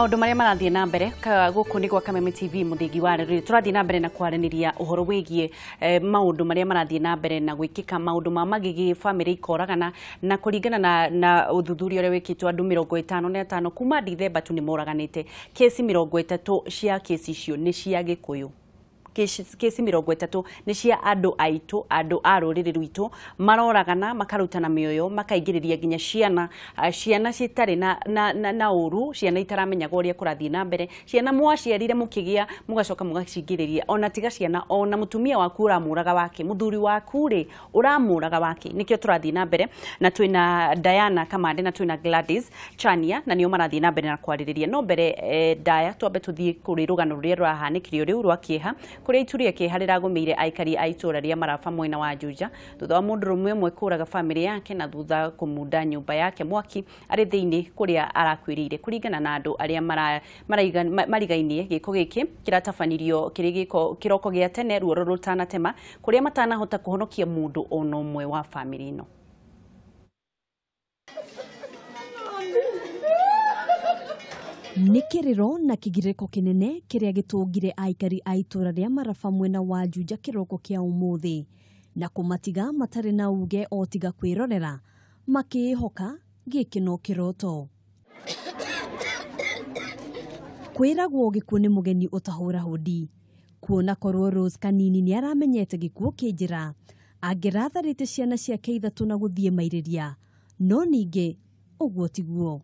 Maundu maria marathie na mbere guku ni gwa Kameme TV muthingi wa rĩrĩ tũrathiĩ na mbere na kwaranĩria ũhoro wĩgiĩ maundu maria marathiĩ na mbere na gwĩkĩka maundu ma magigi family ikoragana na kũringana na ũthuthuria ũrĩa wĩkĩtwo andũ 55 kuma Dithemba tu nĩ moraganĩte. Kesi 30 cia kesi icio nĩ cia Gĩkũyũ. Kesi 30 nĩ cia andũ aitũ, andũ a rũrĩrĩ rwitũ maroragana makarutana mĩoyo makaingĩrĩria nginya ciana, ciana citarĩ na ũru, ciana itaramenyaga ũrĩa kũrathiĩ na mbere, ciana mwaciarire mũkĩgĩa mũgacoka mũgacingĩrĩria ona tiga ciana ona mũtumia waku ũramũraga wake, mũthuri waku rĩ ũramũraga wake. Nĩkĩo tũrathiĩ na mbere na twĩna Diana Kamande na twĩna Gladys Chania na nĩo marathiĩ na mbere na kwarĩrĩria. No mbere Daya twambe tũthiĩ kũrĩ rũgano rũrĩa rũrahanĩkire rĩu rwa kĩeha kũrĩa itu rĩa kĩeha rĩragũmĩire aikari a itũũra rĩa Maraba mwena wa Juja thutha wa mũndũrũme ũmwe kũraga bamĩrĩ yake na thutha kũmunda nyũmba yake mwaki arĩ thĩinĩ kũrĩa arakuĩrĩire. Kũringana na andũ arĩa marigainie gĩko gĩkĩ kĩratabanirio kĩrĩ gĩko kĩroko gĩa tene ruoro rũtanatema kũrĩa matanahota kũhonokia mũndũ ona ũmwe wa bamĩrĩ ĩno. Nĩ kĩrĩro na kĩgirĩko kĩnene kĩrĩa gĩtũngire aikari a itũũra rĩa Maraba mwena wa Juja kĩroko kĩa ũmũthĩ na kũmatiga matarĩ na uge o tiga kwĩrorera makĩĩhoka gĩkĩ no kĩroto. Kwĩragwo gĩkuũ nĩ mũgeni ũtahũra hũndi kuona korwo Rose Kanini nĩ aramenyete gĩkuũ kĩ njĩra angĩratharĩte ciana ciake ithatũ na gũthiĩ mairĩria, no ningĩ ũguo tiguo.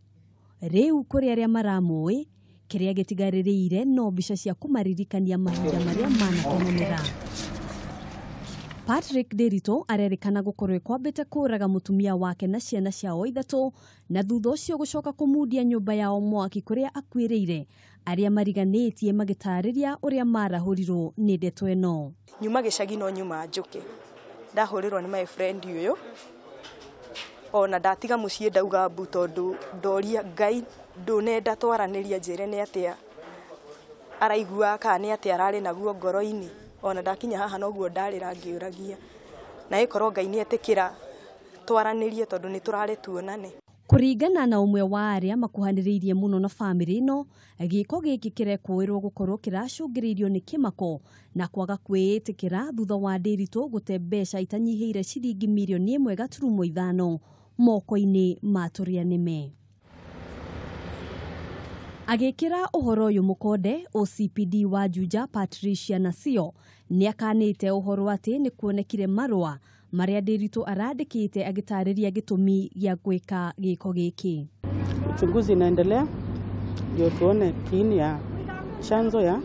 Rĩu kũrĩ arĩa maramũĩ kĩrĩa gĩtigarĩrĩire no mbica cia kũmaririkania mahinda marĩa manakenanĩra. Patrick Ndiritu arerĩkana gũkorwo ekwambĩte kũraga mũtumia wake na ciana ciao ithatũ na thutha ũcio gũcoka kũmundia nyũmba yao mwaki kũrĩa akuĩrĩire, arĩa mariganĩtie magĩtarĩria ũrĩa marahũrirwo nĩ ndeto ĩno. Nyuma gĩcagi no nyuma njũke ndahũrĩrwo nĩ my friend ũyũ ona ndatiga mũciĩ ndauga mbu tondũ ndoria Ngai ndũnenda twaranĩria njĩre nĩ atĩa araigua kana nĩ atĩa ararĩ naguo ngoro-inĩ. Ona ndakinya haha noguo ndarĩra ngĩũragia na ĩkorwo Ngai nĩ etĩkĩra twaranĩrie tondũ nĩ tũrarĩ tuonane. Kũringana na ũmwe wa arĩa makuhanĩrĩirie mũno na bamĩrĩ ĩno, gĩko gĩkĩ kĩrekũĩrwo gũkorwo kĩracũngĩrĩirio nĩ kĩmako na kwaga kwĩĩtĩkĩra thutha wa Ndiritu gũte mbeca itanyihĩire ciringi mirioni 1.5 moko-inĩ ma tũrĩa nĩme. Agĩkĩra ũhoro ũyũ mũkonde, OCPD wa Juja Patricia Nasio nĩ akanĩte ũhoro atĩ nĩ kuonekire marũa marĩa Ndiritu arandĩkĩte agĩtarĩria gĩtũmi gĩa gwĩka gĩko gĩkĩ. Uchunguzi inaendelea ndio tuone kiini ya chanzo ya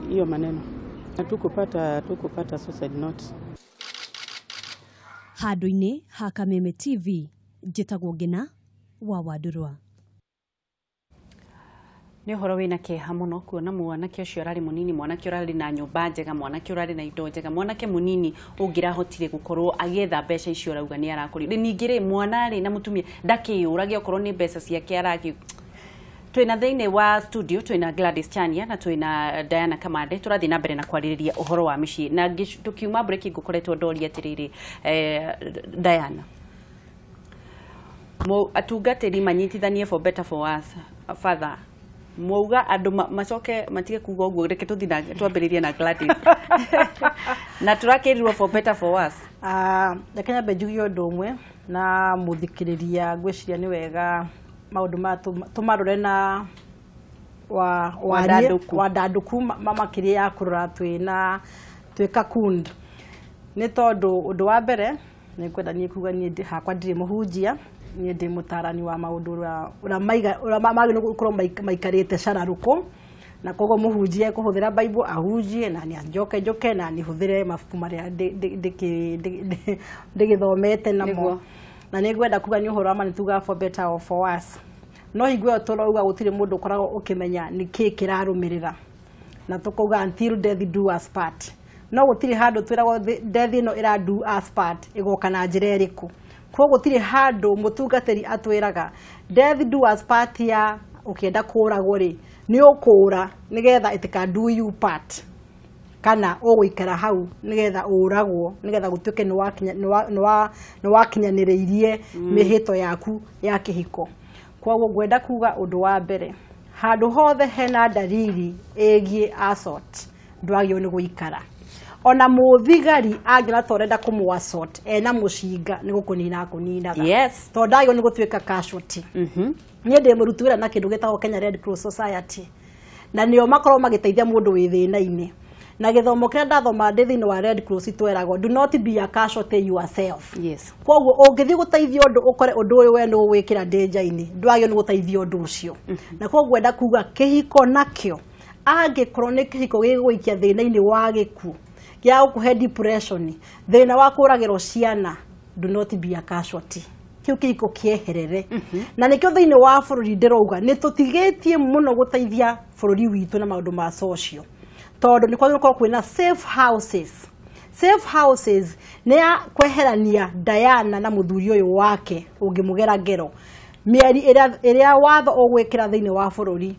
hiyo maneno. Hatukupata suicide note. Handũ-inĩ ha Kameme TV njĩtagwo Ngina wa Wandurwa. Nĩ ũhoro wĩna kĩeha mũno kuona mwanake ũcio ũrarĩ mũnini, mwanake ũrarĩ na nyũmba njega, mwanake ũrarĩ na indo njega, mwanake mũnini ũngĩrahotire gũkorwo agĩetha mbeca icio arauga nĩ arakũrio. Ningĩ rĩ mwana rĩ na mũtumia ndakĩyũragia okorwo nĩ mbeca ciake aragĩ. Twĩna thĩinĩ wa studio twĩna Gladys Chania na twĩna Diana Kamande tũrathiĩ na mbere na kwarĩrĩria ũhoro wa mĩciĩ na tũkiuma break ngũkoretwo ndoria atĩrĩrĩ, Diana, atungatĩri manyitithanie for better for us father mwauga andũ macoke matige kuga ũguo, reke tũthiĩ na twambĩrĩrie na Gladys na tũrakĩrirwo for better for us. Reke nyambe njuge ũndũ ũmwe na mũthikĩrĩria, ngwĩciria nĩ wega maũndũ maya tũmarore na wandandũku makĩria ya kũrora twĩna twĩ kakundi, nĩ tondũ ũndũ wa mbere nĩ ngwenda niĩ kuga niĩ hakwa ndirĩ mũhunjia, niĩ ndĩ mũtarani wa maũndũ ũrĩa magĩrĩirwo gũkorwo maikarĩte cararũkũ, na koguo mũhunjia ekũhũthĩra Bible ahunjie na nĩ njoke njoke na nĩ hũthĩre mabuku marĩa ndĩgĩthomete namo. Na nĩ ngwenda kuga nĩ ũhoro wa ma nĩ tugaga for better or for worse, no hingo ĩyo tũrauga gũtirĩ mũndũ ũkoragwo ũkĩmenya nĩ kĩĩ kĩrarũmĩrĩra, na tũkauga until death do us part, no gũtirĩ handũ twĩragwo death ĩno ĩra do us part ĩgoka na njĩra ĩrĩkũ. Koguo gũtirĩ handũ mũtungatĩri atwĩraga death do us part ya ũkĩenda kũragwo rĩ nĩ ũkũra nĩgetha ĩtika do you part, kana ũgũikara hau nĩgetha ũragwo nĩgetha gũtuĩke nĩ wakinyanĩrĩirie mĩhĩto yaku ya kĩhiko. Koguo ngwenda kuga ũndũ wa mbere, Handũ hothe hena ndariri ĩgiĩ assault ndwagĩrĩirwo nĩ gũikara. Ona mũthigari angĩona ta ũrenda kũmũ assault ena mũcinga nĩ gũkũnina akũninaga. Tondũ ndagĩrĩirwo nĩ gũtuĩka casualty. Niĩ ndĩ mũruti wĩra na kĩndũ gĩtagwo Kenya Red Cross Society, na nĩo makoragwo magĩteithia mũndũ wĩ thĩna-inĩ. Na gĩthomo kĩrĩa ndathoma ndĩ thĩinĩ wa Red Cross tweragwo, do not be a casualty yourself. Koguo ũngĩthiĩ gũteithia ũndũ ũkore ũndũ ũyũ we nĩ ũgwĩkĩra danger-inĩ, ndwagĩrĩirwo nĩ gũteithia ũndũ ũcio. Na koguo ngwenda kuga kĩhiko nakĩo angĩkorwo nĩ kĩhiko gĩgũgũikia thĩna-inĩ wa gĩkuũ, gĩa gũkũhe depression, thĩna wa kũragĩrwo ciana, do not be a casualty. Kĩu kĩhiko kĩeherere. Na nĩkĩo thĩinĩ wa bũrũri ndĩrauga nĩ tũtigĩtie mũno gũteithia bũrũri witũ na maũndũ ma social, tondũ nĩ kwagĩrĩirwo gũkorwo kwĩna safe houses. Safe houses nĩ ya kweherania Diana na mũthuri ũyũ wake ũngĩmũgera ngero mĩeri ĩrĩa watho ũgwĩkĩra thĩinĩ wa bũrũri,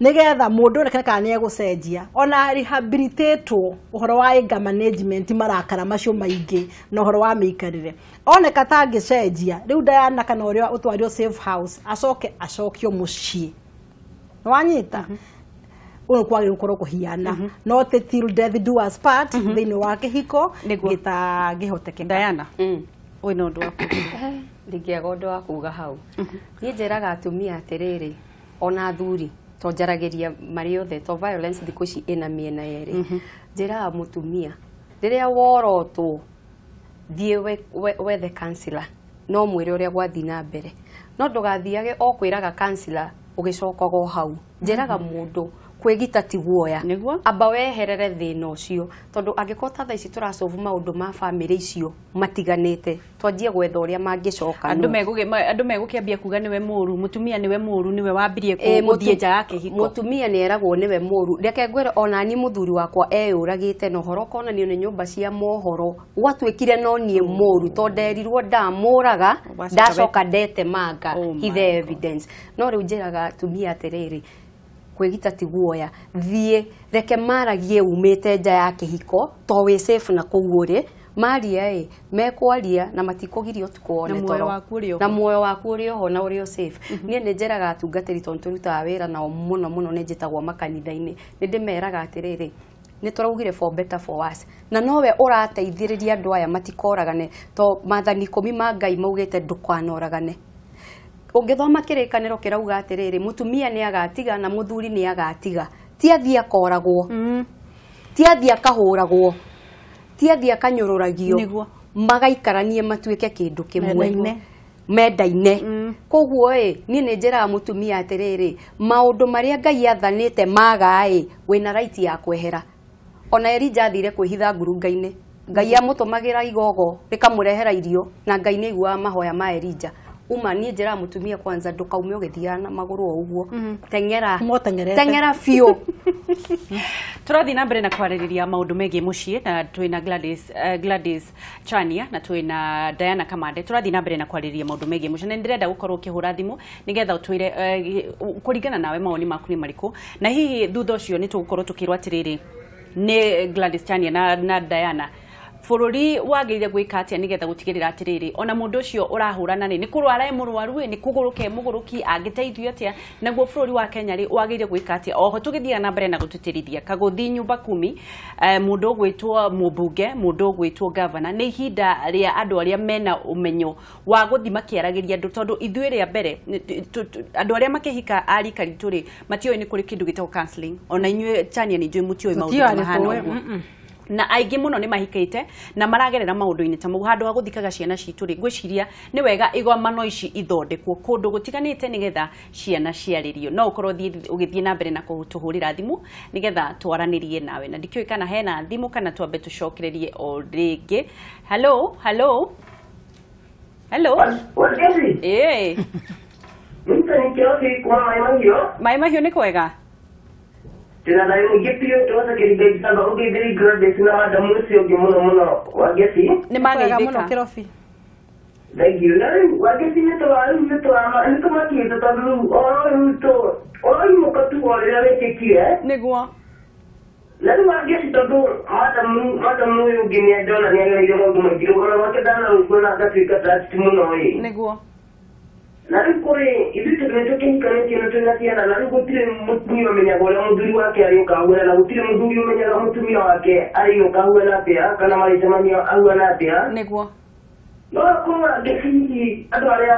nĩgetha mũndũ onekane kana nĩ egũcenjia, ona rehabilitatwo ũhoro wa anger management, marakara macio maingĩ na ũhoro wa mĩikarĩre. Oneka ta angĩcenjia rĩu Diana kana ũrĩa ũtwarirwo safe house acoke acokio mũciĩ. Nĩwanyita? Ũyũ kwagĩrĩirwo gũkorwo kũhiana no ti till death do us part thĩinĩ wa kĩhiko gĩtangĩhotekeka. Diana, wĩna ũndũ wa kuga? Ndingĩaga ũndũ wa kuga hau. Niĩ njĩraga atumia atĩrĩrĩ, ona athuri, to njaragĩria marĩ othe, to violence thikũ ici ĩna mĩena yerĩ. Njĩraga mũtumia, rĩrĩa worotwo, thiĩ wethe counselor, no mwĩre ũrĩa gwathiĩ na mbere, no ndũgathiage o kwĩraga counselor ũgĩcokaga o hau. Njĩraga mũndũ kwĩgita ti guoya, amba weherere thĩna ũcio, tondũ angĩkorwo ta thaa ici tũracobu maũndũ ma bamĩrĩ icio matiganĩte, twanjie gwetha ũrĩa mangĩcoka. Andũ megũkĩambia kuga nĩwe mũru, mũtumia nĩwe mũru, nĩwe wambirie gũthiĩ nja ya kĩhiko. Mũtumia nĩ eragwo nĩwe mũru. Reke ngwĩre, onani mũthuri wakwa eyũragĩte na ũhoro ũkonanio nĩ nyũmba cia mohoro, gwatuĩkire no niĩ mũru, tondũ nderirwo ndamũraga, ndacoka ndetemanga hithe evidence. No rĩu njĩraga atumia atĩrĩrĩ, kwĩgita ti guoya, thiĩ reke maragie umĩte nja ya kĩhiko, to wĩ safe na kũu ũrĩ, maria ĩ mekwaria na matikũgiria ũtukũ wone toro, na muoyo waku ũrĩ oho na ũrĩ o safe. Niĩ nĩ njĩraga atungatĩri, tondũ tũrutaga wĩra nao mũno mũno, nĩ njĩtagwo makanitha-inĩ, nĩ ndĩmeraga atĩrĩrĩ, nĩ tũraugire for better for worse, na nowe ũrateithĩrĩria andũ aya matikoragane, to maathani 10 ma Ngai maugĩte ndũkanoragane. Ũngĩthoma kĩrĩkanĩro kĩrauga atĩrĩrĩ, mũtumia nĩ agatiga na mũthuri nĩ agatiga, ti athiĩ akoragwo, ti athiĩ akahũragwo, ti athiĩ akanyũrũragio, magaikaranie matuĩke kĩndũ kĩmwe, mendaine. Koguo ĩ niĩ nĩ njĩraga mũtumia atĩrĩrĩ, maũndũ marĩa Ngai athanĩte maga ĩ, wĩna right ya kwehera. Ona Elija athire kwĩhitha ngurunga-inĩ, Ngai amũtũmagĩra igogo rĩkamũrehera irio, na Ngai nĩ aiguaga mahoya ma Elija. Uma niĩ njĩraga mũtumia kwanza ndũkaume ũgĩthiaga na magũrũ o ũguo, teng'era teng'era biũ. Tũrathiĩ na mbere na kwarĩrĩria maũndũ megiĩ mũciĩ, na twĩna Gladys Chania na twĩna Diana Kamande. Tũrathiĩ na mbere na kwarĩrĩria maũndũ megiĩ mũciĩ, na nĩndĩrenda gũkorwo ũkĩhũra thimũ nĩgetha ũtwĩre kũringana nawe mawoni maku nĩ marĩkũ, na hihi thutha ũcio nĩ tũgũkorwo tũkĩrwo atĩrĩrĩ nĩ Gladys Chania na Diana, bũrũri wagĩrĩire gwĩka atĩa nĩgetha gũtigĩrĩra atĩrĩrĩ ona mũndũ ũcio ũrahũrana nĩ kũrwara e mũrwaru, nĩ kũgũrũka e mũgũrũki, angĩteithio atĩa, naguo bũrũri wa Kenya rĩ wagĩrĩire gwĩka atĩa. Oho tũgĩthiaga na mbere na gũtĩtĩrithia kagũthi nyumba kumi, mũndũ ũgwĩtwo mũmbunge, mũndũ ũgwĩtwo gavana, nĩ ihinda rĩa andũ arĩa mena ũmenyo wa gũthiĩ makĩaragĩria andũ, tondũ ithuĩ rĩa mbere andũ arĩa makĩhika a rika ritũ rĩ matiũĩ nĩ kũrĩ kĩndũ gĩtagwo counseling. Ona inyuĩ Chania nĩ njũĩ mũtiũĩ maũndũ mahana ũguo, na aingĩ mũno nĩ mahikĩte na maragerera maũndũ-inĩ ta mau. Handũ ha gũthikaga ciana citũ rĩ, ngwĩciria nĩ wega igomano ici ithondekwo kũndũ gũtiganĩte nĩgetha ciana ciarĩrio. No ũkorwo ũgĩthiĩ na mbere na kũtũhũrĩra thimũ nĩgetha twaranĩrie nawe, na ndikĩũĩ kana hena thimũ kana twambe tũcokererie o rĩngĩ. Hello, hello, hello. Ĩĩ, Maĩ Mahiũ nĩ kwega? Nĩ mageithĩka. Nĩguo. Na rĩu Wangeci, tondũ madamu ũyũ ũngĩ nĩ ndona nĩ agereire maũndũ maingĩ, ũhoro wake ndanarũngwo na agatuĩka trust mũno ĩ. Nĩguo. Na rĩu kũrĩ ithuĩ tondũ nĩtũkĩhikanĩtie na twĩna ciana, na rĩu gũtirĩ mũtumia ũmenyaga ũrĩa mũthuri wake arĩũka ahuana, na gũtirĩ mũthuri ũmenyaga mũtumia wake arĩũka ahuana atĩa, kana marĩcemania ahuana atĩa. Nĩguo. No akorwo angĩ hihi andũ arĩa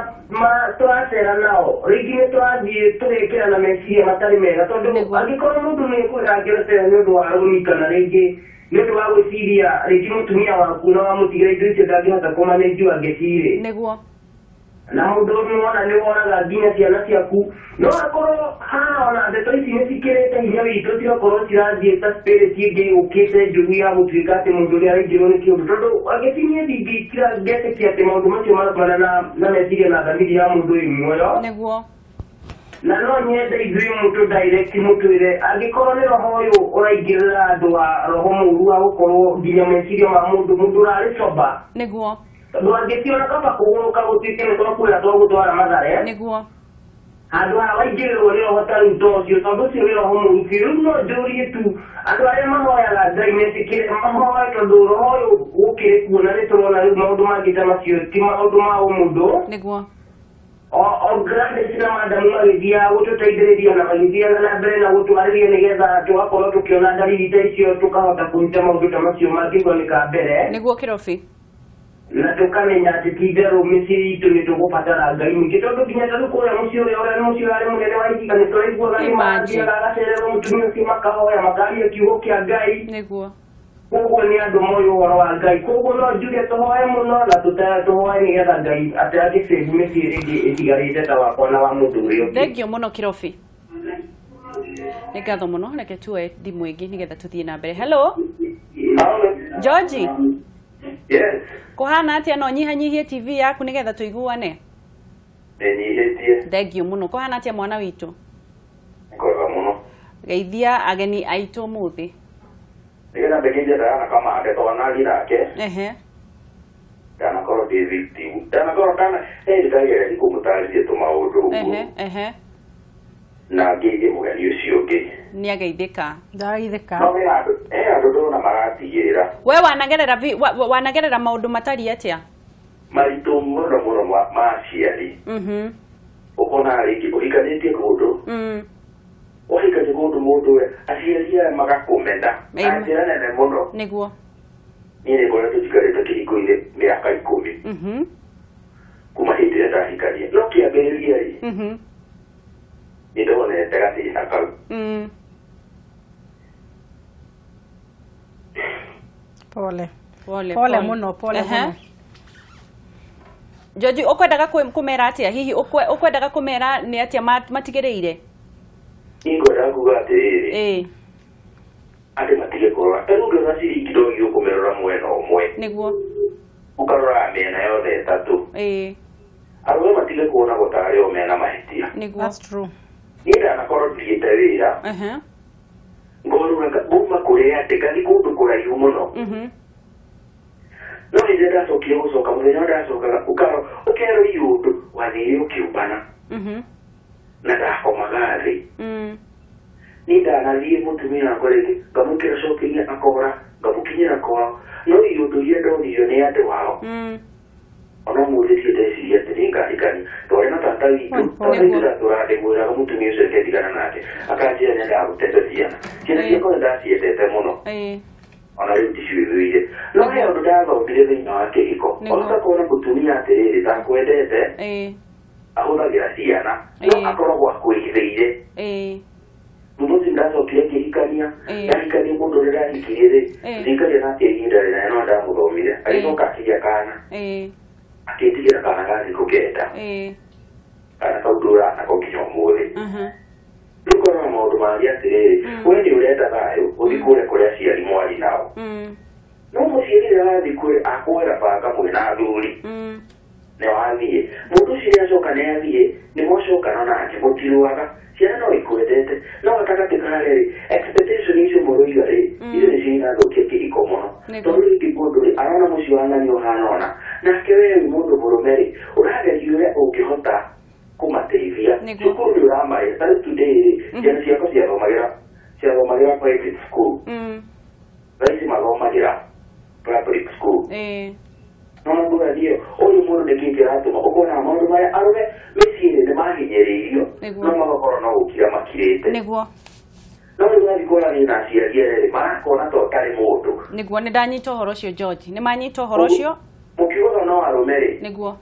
tũracera nao rĩngĩ nĩ tũrathiĩ tũgekĩra na meciria matarĩ mega, tondũ angĩkorwo mũndũ nĩ ekwenda ngero nĩ ũndũ wa rũni, kana rĩngĩ nĩ ũndũ wa gwĩciria rĩngĩ mũtumia waku na wamũtigĩra indo icio ndangĩhota kũmanĩnji angĩcirĩ. Nĩguo. Na mũndũ nĩwona nĩ wonaga nginya ciana ciaku, no akorwo haha ona ndeto ici nĩ cikĩrĩte hinya witũ, cigakorwo cirathiĩ ta spirit ĩngĩ yũkĩte njũru ya gũtuĩka atĩ mũndũ nĩ araingĩrwo nĩ kĩũndũ, tondũ angĩcinie ndingĩkira ngetĩkia atĩ maũndũ macio maraumana na meciria na thamiri ya mũndũ wĩ muoyo. Nĩguo. Na no nyende ithuĩ mũndũ direct mũtwĩre angĩkorwo nĩ roho ũyũ ũraingĩrĩra andũ a roho mũũru wa gũkorwo nginya meciria ma mũndũ mũndũ ũrarĩ sober. Nĩguo. Tondũ angĩtiona kaba kũgũrũka gũtuĩke nĩ twakwĩra twagũtwara Mathare. Nĩguo. Handũ ha waingĩrĩrwo nĩ roho ta rĩu ta ũcio, tondũ ũcio nĩ roho mũũru biũ. Rĩu no njũrie tu andũ arĩa mahoyaga Ngai metĩkĩre mahoe, tondũ roho ũyũ gũkĩrĩ kuo, na nĩ tũrona rĩu maũndũ mangĩ ta macio ti maũndũ ma ũmũndũ. Nĩguo. O Gladys na madamu magĩthiaga gũtũteithĩrĩria na magĩthiaga na mbere na gũtwarĩria nĩgetha tũgakorwo tũkĩona ndariri ta icio, tũkahota kũruta maũndũ ta macio mangĩoneka mbere. Nĩguo, Kĩrobi. Na tũkamenya atĩ ti itherũ mĩciĩ itũ nĩ tũgũbatara Ngai mũingĩ, tondũ nginya ta rĩu kũrĩa mũciĩ ũrĩa ũrĩa nĩ mũciĩ ũrarĩ mũnene wa ihiga, nĩ tũraiguaga nĩ mathiaga agacererwo mũtumia ũcio, makahoya, makaria kiugo kĩa Ngai. Nĩguo. Koguo nĩ andũ moĩ ũhoro wa Ngai, koguo no njuge tũhoe mũno na tũhoe nĩgetha Ngai atĩ agĩcĩbu mĩciĩ ĩngĩ ĩtigarĩte ta wakwa na wa mũndũ ũrĩa ũngĩ. Thengio mũno, Kĩrobi, nĩ ngatho mũno. Reke tuoe thimũ ĩngĩ nĩgetha tũthiĩ na mbere. Hello, George. Yes. Kũhana atĩa? No nyihanyihie TV yaku nĩgetha tũiguane. Nĩnyihĩtie. Thengio mũno. Kũhana atĩa, mwana witũ? Kwega mũno. Geithia ageni aitũ ũmũthĩ. Nĩgetha ndekeithia Diana Kamande twanari nake. Ndanakorwo ndĩ victim, ndanakorwo ndana ndagereria kũmũtarĩria tũmaũndũ ũguo. ehe ehe Na ngeithie mũgeni ũcio ũngĩ. Nĩ ageithĩka. Ndageithĩka. No he andũ ndona maratigĩrĩra. We wanagerera wanagerera maũndũ matariĩ atĩa? Maritũ mũno mũno ma aciari. Ũkona rĩngĩ ũhikanĩtie kũndũ, wahikania kũndũ mũndũ we aciari aya magakũmena na njĩra nene mũno. Nĩguo. Niĩ nĩ ngoretwo njikarĩte kĩhiko-inĩ mĩaka 10 kuma hĩndĩ ĩrĩa ndahikania, no kĩambĩrĩria rĩ, nĩ ndonete gathĩna kau. Pole. Pole. Pole mũno, pole mũno. George, ũkwendaga kũmera atĩa? Hihi ũkwendaga kũmera nĩ atĩa matigĩrĩire? Niĩ ngwendaga kuga atĩrĩrĩ, andũ matige kũrora ta rĩu ũngĩona ciringi no nginya ũkũmĩrora mwena ũmwe. Nĩguo. Ũkaroraga mĩena yothe ĩtatũ. Arũme matige kuonagwo tarĩ o mena mahĩtia. Nĩguo. That's true. Niĩ ndanakorwo ndigĩte wĩra, ngorwo kuma kũrĩa atĩ ngathiĩ kũndũ kũraihu mũno, no rĩrĩa ndacokire gũcoka, mũthenya ũrĩa ndacokaga ũkarwo ũkerwo iũndũ wathire ũkĩũmbana, na ndakomaga thĩ. Niĩ ndanathiĩ mũtumia wakwa rĩngĩ ngamũkĩra shopping akora ngamũkinyĩra kwao, no iũndũ iria ndonirio nĩ andũ ao, ona ũmũthĩ tiĩ ndeciria atĩ nĩ ngahikania. Twarĩ na tata witũ, tata witũ ndatũrandĩmwĩraga mũtumia ũcio reke ndigana nake, akanjĩra nyendaga gũtete ciana, ciana ciakwa nĩ ndaciendete mũno, ona rĩu ndiciũthũire. No he ũndũ ndathomire thĩinĩ wa kĩhiko, ona ũtakona mũtumia atĩrĩrĩ takwendete, ahũthagĩra ciana no akoragwo akwĩhithĩire. Thutha ũcio ndacokire ngĩhikania. Ndahikania mũndũ ũrĩa ndahikirie rĩ, ndikaria nake ihinda rĩnene, no ndamũthomire, agĩcoka akĩgĩa kana, akĩndigĩra kana ga thikũ 9. Kana kau ndũraga nako nginya ũmũthĩ. Rĩu ngorora maũndũ mangĩ atĩrĩrĩ, we nĩ ũrenda thayũ ũthiĩ kũrĩa kũrĩa aciari mwari nao, no mũciari rĩrĩa wathiĩ kũrĩ akwĩra banga mwĩna athuri, nĩ wathiĩ mũndũ ũcio nĩ acoka nĩ athiĩ nĩ mwacokana nake mũtirũaga, ciana no ikwendete, no gatagatĩ karĩa rĩ, expectation icio mũroiga rĩ, icio nĩcio irathũkia kĩhiko mũno, tondũ rĩngĩ mũndũ rĩ arona mũciĩ wa ng'ani ũhana ũna, nake we wĩ mũndũ mũrũme rĩ, ũrageria ũrĩa ũngĩhota kũmateithia. Cukuru nĩ ũramarĩha. Ta rĩu today rĩ, ciana ciakwa ciathomagĩra private school, thaa ici mathomagĩra public school. No ngũrani ĩyo ũyũ mũndũ nĩkĩ kĩratũma ũkona maũndũ marĩa arũme mĩciĩ-inĩ nĩ mahinyĩrĩirio no magakorwo no gũkira makirĩte. Nĩguo. No rĩu wathiĩ kwaranĩria na aciari erĩ marakona ta ũtarĩ mũndũ. Nĩguo nĩ ndanyita ũhoro ũcio George. Nĩ manyita ũhoro ũcio? Mũkiugaga no arũme rĩ. Nĩguo.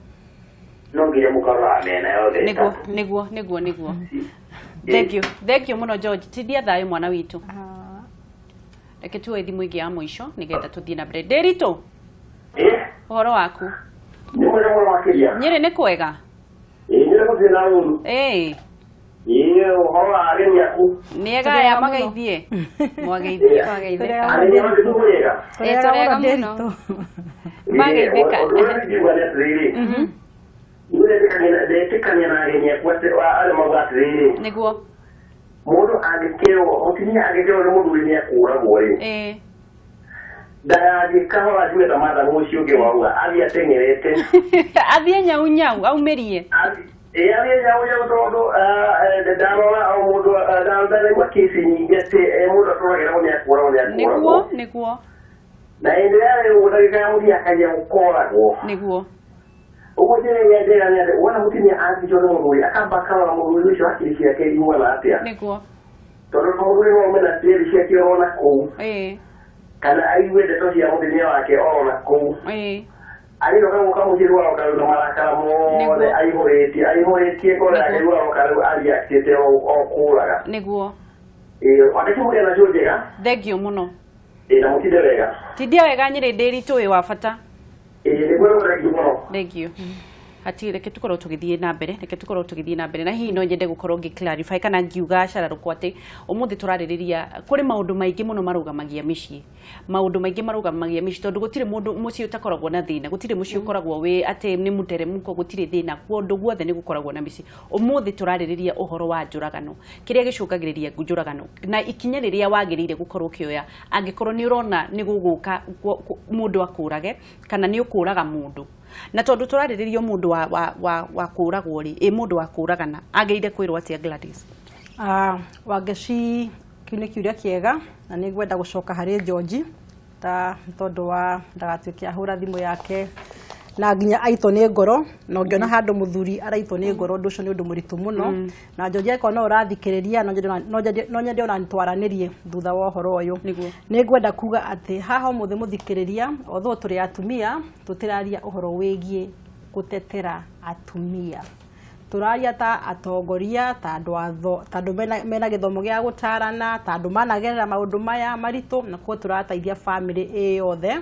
No nginya mũkaroraga mĩena yothe. Nĩguo nĩguo nĩguo nĩguo. Thank you. Thank you mũno George. Tindia thayũ mwana witũ. Reke tuoe thimũ ĩngĩ ya mũico nĩgetha tũthiĩ na mbere. Ndĩritũ. Ũhoro waku? Nĩ mwega mũno makĩria. Nyĩrĩ nĩ kwega? Ĩĩ nyĩrĩ gũtirĩ na ũru. Ĩĩ. Ĩĩ ũhoro wa ageni aku? Nĩ ega aya mageithie. Mwageithie. Ageni aku nĩ mwega? Ĩĩ tũrega mũno. Mageithĩka. Ũndũ ũrĩa ingiuga nĩ atĩrĩrĩ. Ndetĩkania na ageni aku atĩ arĩa mauga atĩrĩrĩ. Nĩguo. Mũndũ angĩkĩrwo mũtumia angĩkĩrwo nĩ mũthuri nĩ akũragwo rĩ. Ĩĩ. Ndathiĩ kahora njuge ta mathagu ũcio ũngĩ wauga athiĩ ateng'erete. Athiĩ nyau nyau aumĩrie. Ĩĩ athiĩ nyau nyau tondũ ndarora o mũndũ ndaraigua kĩci nyingĩ atĩ mũndũ atũragĩrwo nĩ akũragwo nĩ akũragwo. Nĩguo nĩguo. Na hĩndĩ ĩrĩa rĩu ndagĩka ya mũthia akageria gũkoragwo. Nĩguo. Ũguo njĩra ĩrĩa njega nĩ atĩ wona mũtumia angĩtwo nĩ mũthuri akamba akarora mũthuri ũcio hakiri ciake ihuana atĩa. Nĩguo. Tondũ mũthuri no aume na tĩri ciake orona kũu. Ĩĩ. Kana aigue ndeto cia mũtumia wake orona kũu. Ĩĩ. Agĩcoka gũka mũciĩ rĩu aroka rĩu na marakara mothe aihũrĩtie aihũrĩtie ngoro yake rĩu aroka rĩu ariakĩte o kũraga. Nĩguo. Ĩĩ wandĩki mũgĩe nacio njega. Thank you mũno. Ĩĩ na mũtinde wega. Tindia wega Nyĩrĩ Ndĩritũ wĩ wa bata. Ĩĩ nĩguo thank you mũno. Thank you. Hati reke tukorwo tũgĩthiĩ na mbere, reke tukorwo tũgĩthiĩ na mbere na hihi no nyende gũkorwo ngĩ clarify kana ngiuga cararũkũ atĩ ũmũthĩ tũrarĩrĩria kũrĩ maũndũ maingĩ mũno marũgamagia mĩciĩ. Maũndũ maingĩ marũgamagia mĩciĩ tondũ gũtirĩ mũndũ mũciĩ ũtakoragwo na thĩna, gũtirĩ mũciĩ ũkoragwo wĩ atĩ nĩ mũteremũko, gũtirĩ thĩna, kũndũ guothe nĩ gũkoragwo na mĩciĩ. Ũmũthĩ tũrarĩrĩria ũhoro wa njũragano, kĩrĩa gĩcũngagĩrĩria njũragano na ikinya rĩrĩa wagĩrĩire gũkorwo ũkĩoya angĩkorwo nĩ ũrona nĩ gũgũka mũndũ akũrage kana nĩ ũkũraga mũndũ. Na tondu turariririo mundu wa kuragwo ri i mundu wa kuragana agirire kwirwo atia Gladys? Wangeci kiu nĩ kiuria kĩega na nĩ ngwenda gũcoka harĩ George ta tondu wa ndagatuĩke ahũra thimũ yake na nginya aitwo nĩ ngoro na ũngĩona handũ mũthuri araitwo nĩ ngoro ũndũ ũcio nĩ ũndũ mũritũ mũno. Na George akorwo no ũrathikĩrĩria no nyende ona nĩtwaranĩrie thutha wa ũhoro ũyũ. Nĩ ngwenda kuga atĩ haha ũmũthĩ mũthikĩrĩria although tũrĩ atumia tũtĩraria ũhoro wĩgiĩ gũtetera atumia, tũraria ta atongoria, ta andũ atho, ta andũ mena gĩthomo gĩa gũtarana, ta andũ managerera maũndũ maya maritũ, na koguo tũrateithia family ĩ yothe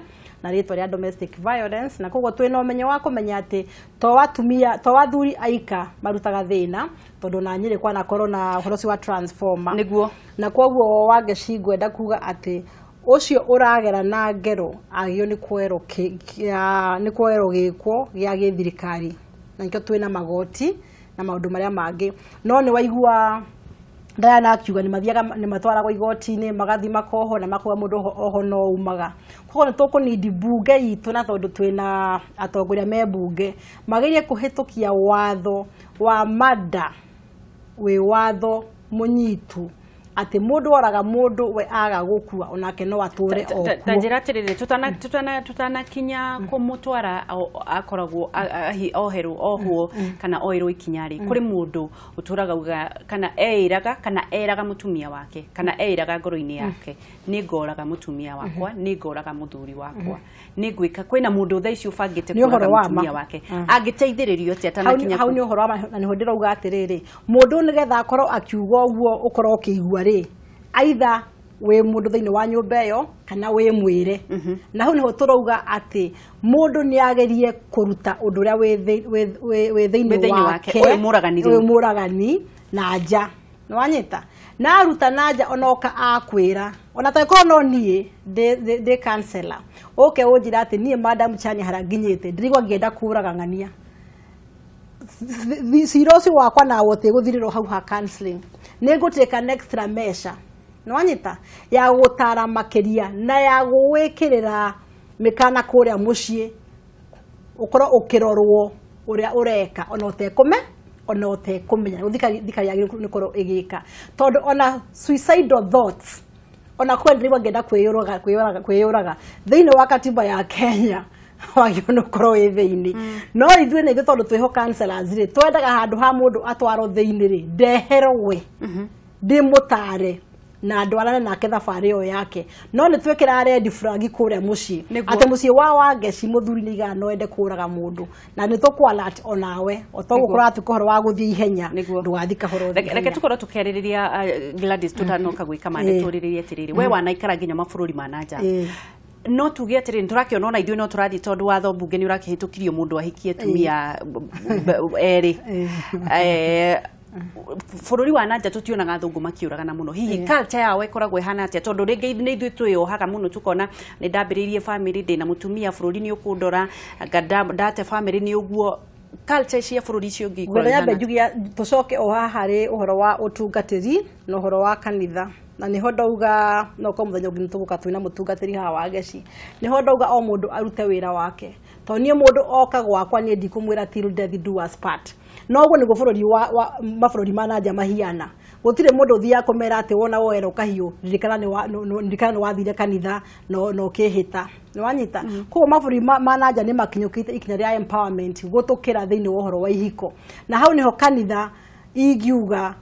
na rĩtwa rĩa domestic violence. Na koguo twĩna ũmenyo wa kũmenya atĩ to atumia to athuri aika marutaga thĩna, tondũ na Nyĩrĩ kwanakorwo na ũhoro ũcio wa transformer. Nĩguo. Na koguo Wangeci ngwenda kuga atĩ ũcio ũragera na ngero agĩrĩirwo nĩ kuoerwo gĩkwo gĩa gĩthirikari, na nĩkĩo twĩna magoti na maũndũ marĩa mangĩ. No nĩ waigua Diana akiuga nĩ mathiaga nĩ matwaragwo igoti-inĩ magathiĩ makohwo na makoga mũndũ oho no umaga. Koguo nĩ tũkũnindi mbunge itũ, na tondũ twĩna atongoria me mbunge magĩrĩire kũhĩtũkia watho wa mada wĩ watho mũnyitu atĩ mũndũ oraga mũndũ we aga gũkua onake no atũre o kuo. Ta njĩra atĩrĩrĩ, tutanakinya kũmũtwara akoragwo oherwo ohwo kana oerwo ikinya rĩ, kũrĩ mũndũ ũtũraga uga kana eĩraga kana eraga mũtumia wake kana eĩraga ngoro-inĩ yake nĩ ngoraga mũtumia wakwa, nĩ ngoraga mũthuri wakwa, nĩ ngwĩka. Kwĩna mũndũ thaa ici ũbangĩte kũraga mũtumia wake angĩteithĩrĩrio atĩa atanakinya hau? Nĩ ũhoro wa ma, na nĩho ndĩrauga atĩrĩrĩ, mũndũ nĩgetha akorwo akiuga ũguo ũkorwo ũkĩigua rĩ, aitha wĩ mũndũ thĩinĩ wa nyũmba ĩyo kana wĩ mwĩre. Na hau nĩho tũrauga atĩ mũndũ nĩ agerie kũruta ũndũ ũrĩa wĩ thĩinĩ wake, ũyũ mũragani na nja. Nĩ wanyita? Na aruta na nja onoka akwĩra ona tangĩkorwo no niĩ ndĩ counselor ũke ũnjĩre atĩ niĩ Madam Chania harĩa nginyĩte ndĩraigua ngĩenda kũraga ng'ania, cira ũcio wakwa nawe ũtĩgũthirĩrwo hau ha counseling, nĩ ngũtake an extra measure. Nĩ wanyita? Ya gũtara makĩria na ya gwĩkĩrĩra mĩkana kũrĩa mũciĩ, ũkorwo ũkĩrorwo ũrĩa ũreka ona ũtekũme ona ũtekũmenya thirikari yagĩrĩirwo nĩ gũkorwo ĩgĩka, tondũ ona suicidal thoughts ona kwĩ ndĩraigua ngĩenda kwĩyũraga thĩinĩ wa katiba ya Kenya Wagĩrĩirwo nĩ ũkorwo wĩ thĩinĩ. No ithuĩ nĩ ithuĩ tondũ twĩho counselors rĩ, twendaga handũ ha mũndũ atwarwo thĩinĩ rĩ, ndeherwo we ndĩmũtare na ndwarane nake thabarĩ ĩyo yake. No nĩ twĩkĩraga red flag kũrĩa mũciĩ atĩ mũciĩ wa Wangeci mũthuri nĩ igaga no ende kũraga mũndũ, na nĩ tũkũ alert onawe o toguo kũratuĩka ũhoro wa gũthiĩ ihenya, ndũgathiĩ kahora ũthiĩ Reke ihenya. Tũkorwo tũkĩarĩrĩria, Gladys, tũtanoka gwĩka mande, tũrĩrĩrie atĩrĩrĩ, we wanaikara nginya mabũrũri ma na nja, no tuge atĩrĩrĩ, nĩtũrakĩona ona ithuĩ no tũrathiĩ tondũ watho mbunge nĩ ũrakĩhĩtũkirio mũndũ ahikie atumia erĩ. Bũrũri wa nanja tũtionaga athũngũ makĩũragana mũno. Hihi culture yao ĩkoragwo ĩhana atĩa? Tondũ rĩngĩ nĩ ithuĩ twĩyohaga mũno, tũkona nĩ ndambĩrĩirie family, ndĩna mũtumia, bũrũri nĩ ũkũndora, anga ndate family nĩ ũguo. Culture cia bũrũri icio ũngĩ ikoragwo Ngwenda nyambe ĩhana atĩa? njugia tũcoke o haha harĩ ũhoro wa ũtungatĩri na ũhoro wa kanitha, na nĩho ndauga no korwo mũthenya ũngĩ nĩtũgũka twĩna mũtungatĩri haha wa Geci. Nĩho ndauga o mũndũ arute wĩra wake, tondũ niĩ mũndũ oka gwakwa, niĩ ndikũmwĩra till death do us part. No ũguo nĩguo bũrũri wa mabũrũri ma nanja mahiana. Gũtirĩ mũndũ ũthiaga kũmera atĩ wona woerwo kahiũ, ririkana nĩ ririkana nĩ wathire kanitha no ũkĩhĩta nĩ wanyita. Koguo mabũrũri ma nanja nĩ makinyũkĩte ikinya rĩa empowerment gũtũkĩra thĩinĩ wa ũhoro wa ihiko, na hau nĩho kanitha ingiuga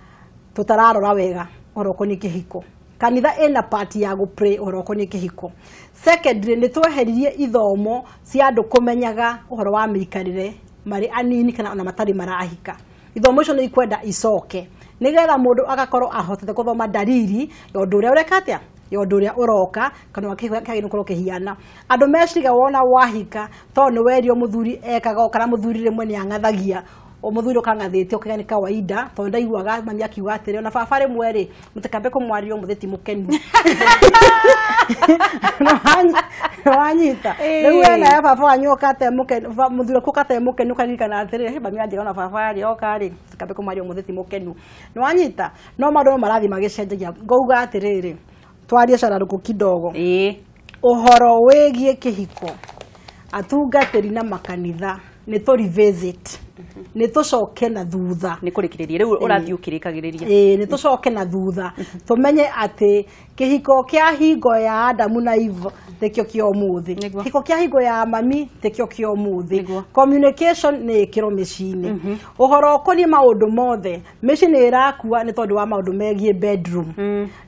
tũtararora wega ũhoro ũkoniĩ kĩhiko. Kanitha ĩna part ya gũ play ũhoro ũkoniĩ kĩhiko. Secondly, nĩ tweheririe ithomo cia andũ kũmenyaga ũhoro wa mĩikarĩre marĩ anini kana ona matarĩ marahika. Ithomo icio nĩ ikwenda icoke nĩgetha mũndũ agakorwo ahotete gũthoma dalili ya ũndũ ũrĩa ũreka atĩa, ya ũndũ ũrĩa ũroka, kana kĩhiko kĩagĩrĩirwo gũkorwo kĩhiana. Andũ meciria wona wahika tondũ nĩ werio mũthuri ekaga ũũ, kana mũthuri rĩmwe nĩ ang'athagia, o mũthuri ũkang'athĩte ũkauga nĩ kawaida, tondũ ndaiguaga mami akiuga atĩrĩ, ona baba rĩmwe rĩ, mũtikambe kũmwaria ũmũthĩ ti mũkenu. Nĩwanyita? Rĩu we nawe baba wanyu oka ate mũkenu, mũthuri waku oka ate mũkenu, ũkaririkana atĩrĩ, "Hĩ, mami anjĩra ona baba rĩ oka rĩ, mũtikambe kũmwaria ũmũthĩ ti mũkenu." Nĩwanyita? No maũndũ no marathiĩ magĩcenjagia. Ngauga atĩrĩrĩ, twarie cararũkũ kidogo ũhoro wĩgiĩ kĩhiko, atungatĩri na makanitha nĩ tũ revisit, nĩ tũcoke na thutha. Nĩ kũrĩkĩrĩria rĩu ũrathiĩ ũkĩrĩkagĩrĩria. Ĩĩ, nĩ tũcoke na thutha tũmenye atĩ kĩhiko kĩa hingo ya Adamu na Eve tikĩo kĩa ũmũthĩ, kĩhiko kĩa hingo ya mami tikĩo kĩa ũmũthĩ. Communication nĩ ĩkĩrwo mĩciĩ-inĩ, ũhoro ũkoniĩ maũndũ mothe. Mĩciĩ nĩ ĩrakua nĩ tondũ wa maũndũ megiĩ bedroom,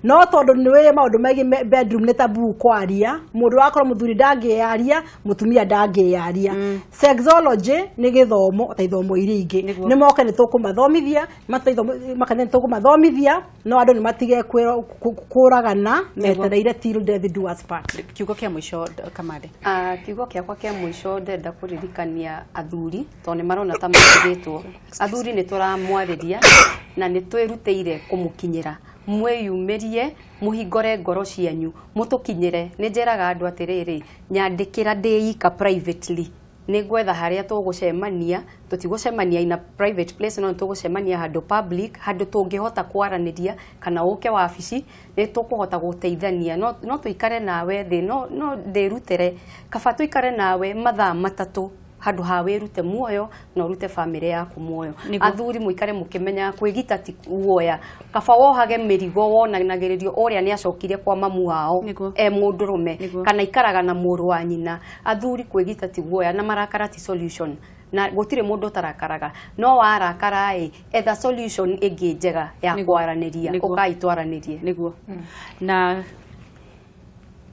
no tondũ nĩ wĩ maũndũ megiĩ bedroom nĩ taboo kwaria. Mũndũ wakorwo mũthuri ndangĩyaria, mũtumia ndangĩyaria. Sexology nĩ gĩthomo ta ithomo iria ingĩ. Nĩ moke, nĩ tũkũmathomithia makanitha, nĩ tũkũmathomithia, no andũ nĩ matige kũragana metereire till death do us part. Kiugo kĩa mũico, Kamande. Kiugo kĩakwa kĩa mũico, ndenda kũririkania athuri tondũ nĩ marona ta matigĩtwo. Athuri, nĩ tũramwarĩria na nĩ twĩrutĩire kũmũkinyĩra. Mwĩyumĩrie, mũhingũre ngoro cianyu, mũtũkinyĩre. Nĩ njĩraga andũ atĩrĩrĩ, nyandĩkĩra ndĩ ika privately, nĩ ngwetha harĩa tũgũcemania. Tũtigũcemania in a private place, no tũgũcemania handũ public, handũ tũngĩhota kwaranĩria, kana ũke wabici, nĩ tũkũhota gũteithania. No tũikare nawe thĩ, no ndĩrutĩre kaba tũikare nawe mathaa 3 handũ ha wĩrute muoyo na ũrute bamĩrĩ yaku muoyo. Athuri, mũikare mũkĩmenyaga kwĩgita ti guoya. Kaba wohage mĩrigo wonanagĩrĩrio ũrĩa nĩ acokire kwa mamu wao e mũndũrũme kana ikaraga na mũrũ wa nyina. Athuri, kwĩgita ti guoya na marakara ti solution, na gũtirĩ mũndũ ũtarakaraga. No warakara ĩ, etha solution ĩngĩ njega ya kwaranĩria. Ũkai twaranĩrie. Nĩguo. Na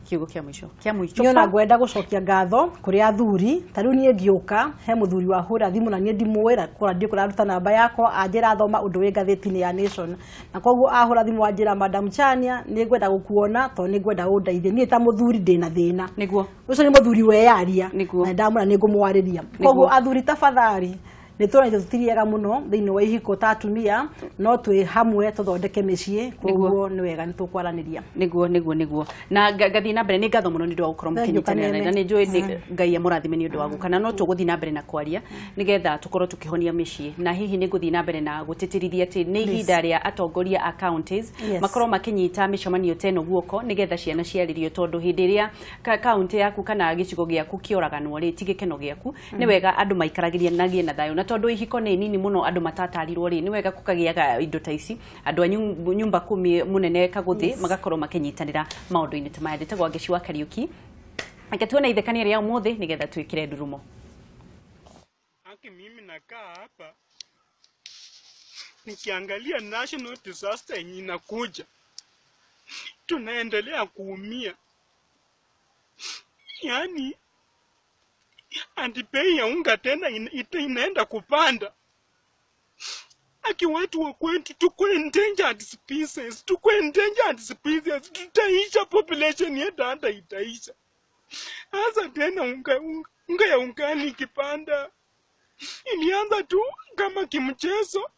kiugo kĩa mũico, kĩa mũico. Niĩ ona ngwenda gũcokia ngatho kũrĩ athuri. Ta rĩu niĩ ngĩũka, he mũthuri wahũra thimũ na niĩ ndimũĩ, kũra ndiũ kũraruta namba yakwa, anjĩra thoma ũndũ wĩ ngathĩti-inĩ ya Nation, na koguo ahũra thimũ anjĩra, "Madam Chania, nĩ ngwenda gũkuona tondũ nĩ ngwenda ũndeithie, niĩ ta mũthuri ndĩna thĩna." Ũcio nĩ mũthuri weyaria na ndamwĩra nĩ ngũmwarĩria. Koguo athuri, tafadhali, nĩ tũronete tũtiriaga mũno thĩinĩ wa ihiko ta atumia, no twĩ hamwe tũthondeke mĩciĩ. Koguo nĩ wega nĩ tũkwaranĩria. Nĩguo na ngathiĩ na mbere. Nĩ ngatho mũno nĩ ũndũ wa gũkorwo Thank you, mũkĩnyitanĩra Kameme. na nĩ njũĩ nĩ Ngai amũrathime nĩ ũndũ wa gũka, na no tũgũthiĩ na mbere na kwaria nĩgetha tũkorwo tũkĩhonia mĩciĩ. Na hihi nĩ ngũthiĩ na mbere na gũtĩtĩrithia atĩ nĩ ihinda rĩa atongoria a counties makorwo makĩnyita mĩcemanio ta ĩno guoko nĩgetha ciana ciarĩrio, tondũ hĩndĩ ĩrĩa kaunti yaku kana gĩcigo gĩaku kĩoraganwo rĩ, ti gĩkeno gĩaku. Nĩ wega andũ maikaragĩrie nagie na thayũ, na tondũ ihiko nĩ nini mũno andũ matatarirwo rĩ, nĩ wega kũkagĩaga indo ta ici, andũ a nyumba kumi mũnene Kaguthi magakorwo makĩnyitanĩra maũndũ-inĩ ta maya. Ndĩtagwo Wangeci wa Kariũki. Reke tuone ithekania rĩa ũmũthĩ nĩgetha twĩkĩre ndurumo. Aki mimi nakaa hapa nikiangalia national disaster yenye inakuja, tunaendelea kuumia. Yaani andi bei ya unga tena inaenda kupanda. Aki watu wa kwetu tuko endangered species, tuko endangered species, tutaisha, population yetu hata itaisha. Sasa tena unga ya ungani ikipanda, ilianza tu kama kimchezo,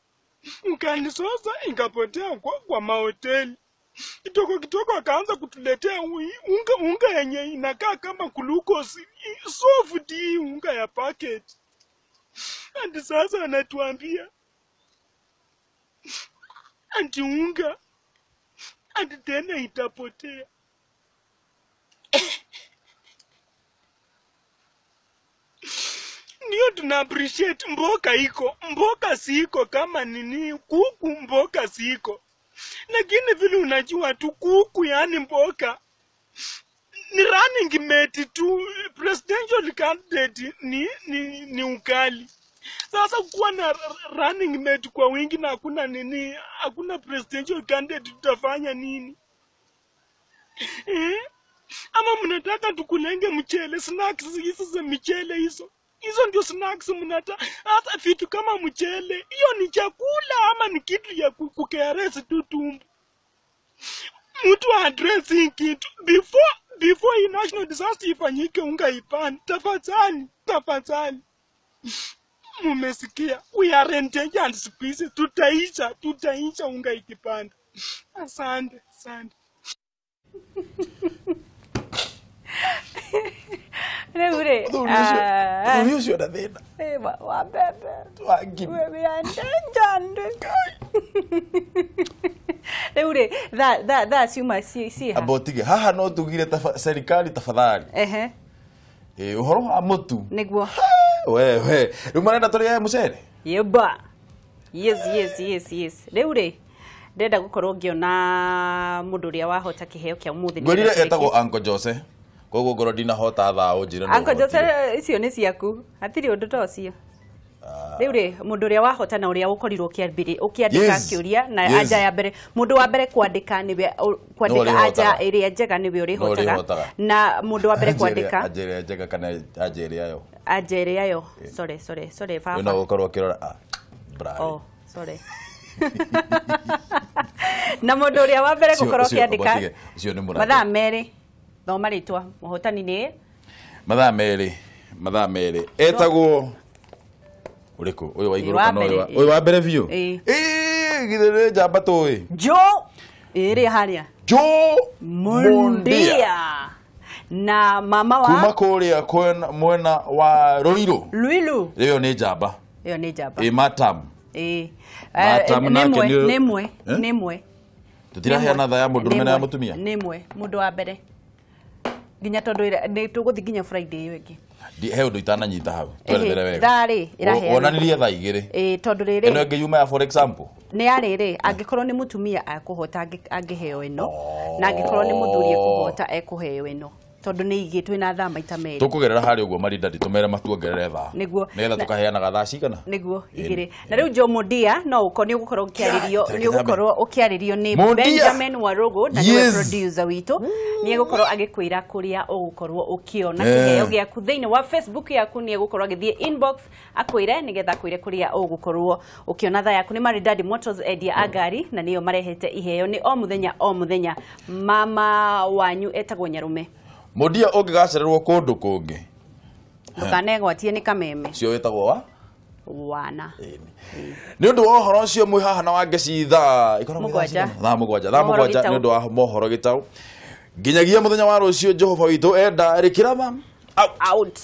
ungani sasa ikapotea kwa mahoteli. Kitoko kitoko akaanza kutuletea unga yenye inakaa kama glucose, soft hii unga ya packet. Andi sasa anatuambia anti unga anti tena itapotea. Ndio tuna appreciate mboka iko, mboka siko kama nini, kuku mboka siko. Lakini vile unajua tu kuku yani mboka ni running mate tu, presidential candidate ni ugali. Sasa kuwa na running mate kwa wingi na hakuna nini, hakuna presidential candidate, tutafanya nini? Ama mnataka tukulenge mchele, snacks hizo za mchele hizo. Hizo ndio snacks mnataka. Hata vitu kama mchele, hiyo ni chakula ama ni kitu ya kukeresi tu tumbo? Mtu address hii kitu before hii national disaster ifanyike, unga ipande. Tafadhali, tafadhali. Mumesikia, we are endangered species, tutaisha unga ikipanda. Asante, asante. Rĩu rĩ, Mũthuri ũcio na thĩna. Wa mbembe. Wa ngima. We are endangered. Rĩu rĩ, thaa ciuma ciĩha. Amba ũtige haha, no tugire serikali tafadhali. Ehe. Ũhoro wa mũtu. Nĩguo. We rĩu marenda tũrĩage mũcere. Yeba. Yes, yes, yes, yes. Rĩu rĩ, ndĩrenda gũkorwo ngĩona mũndũ ũrĩa wahota kĩheo kĩa ũmũthĩ. Ngwĩrire etagwo Uncle Jose, koguo ngorwo ndinahota thaa ũnjĩre nũ Uncle Jose, ũhotire. icio nĩ ciaku, hatirĩ ũndũ ta ũcio. Rĩu rĩ, mũndũ ũrĩa wahota na ũrĩa ũkorirwo ũkĩandĩka kĩũria na anja ya mbere, mũndũ wa mbere kwandĩka nĩwe kwandĩka ũrĩhotaga. Anja ĩrĩa njega nĩwe ũrĩhotaga. Ũrĩhotaga. Na mũndũ wa mbere Anja ĩrĩa- kwandĩka anja ĩrĩa njega kana anja ĩrĩa yo? Anja ĩrĩa yo, sorry, sorry, sorry Rĩu baba. no gũkorwo ũkĩrora brand. Oh, sorry. Na mũndũ ũrĩa wa mbere gũkorwo ũkĩandĩka Ũcio nĩ mũrata. mathaa 2, thoma rĩtwa mũhotani nĩ Mathaa 2 etagwo ũrĩkũ, ũyũ wa igũrũ Wa kana ũyũ mbere, ũyũ wa mbere biũ? Ĩĩ. Ĩĩ, githĩ nĩ njamba tũĩ. Jo ĩrĩa harĩa. Joe Mundia na mama wa kuma kũrĩa mwena wa Ruiru. Luilu. Ĩyo nĩ njamba. Ĩyo nĩ njamba. Ĩ matam. Ĩĩ. Matam nake Nĩ nĩ- ĩmwe. Eh? Nĩ ĩmwe. Tũtiraheana thaa ya mũndũrũme na ya mũtumia. Nĩ ĩmwe mũndũ wa mbere nginya tondũ nĩ tũgũthiĩ nginya Friday ĩyo ĩngĩ. He ũndũ itananyita hau, twerethere Ĩhĩ, wega. thaa rĩ ĩraheanwo. Wonanirie thaa 2. Ĩĩ, tondũ Ĩno rĩrĩ ĩngĩ yuma ya for example. Nĩ ya rĩrĩ, angĩkorwo nĩ mũtumia akũhota angĩheo ĩno, na angĩkorwo nĩ mũthuri ekũhota ekũheo ĩno, tondũ nĩ igĩ twĩna thaa maita 2. Tũkũgerera harĩa ũguo maridadi tũmere matuongerere thaa. Nĩguo. Nĩgetha tũkaheanaga thaa cigana? Nĩguo, Ĩĩ. 2. Na rĩu Joe Mundia no ũko nĩ ũgũkorwo ũkĩarĩrio Tareke nĩ ũgũkorwo ũkĩarĩrio nĩ Mundia! Benjamin Warugu na nĩwe producer witũ, nĩ egũkorwo agĩkwĩra kũrĩa ũgũkorwo ũkĩona kĩheo gĩaku thĩinĩ wa Facebook yaku. Nĩ egũkorwo agĩthiĩ inbox akwĩre nĩgetha akwĩre kũrĩa ũgũkorwo ũkĩona thaa yaku. Nĩ Maridadi Motors, endia a ngari, na nĩo marehete iheo nĩ o mũthenya o mũthenya. Mama wanyu etagwo Nyarume. Mundia ũngĩgacererwo kũndũ kũngĩ. Ndũkanegwatie nĩ kameme. Ũcio wĩtagwo wa? Wana. Nĩ ũndũ wa ũhoro ũcio mwĩ haha na Wangeci thaa ikoragwo 7. Thaa 7, thaa Mohoro 7 gĩtaũ. nĩ ũndũ wa mohoro gĩtaũ. Nginyagia mũthenya wa rũciũ Jehova witũ enda, rĩkĩra out.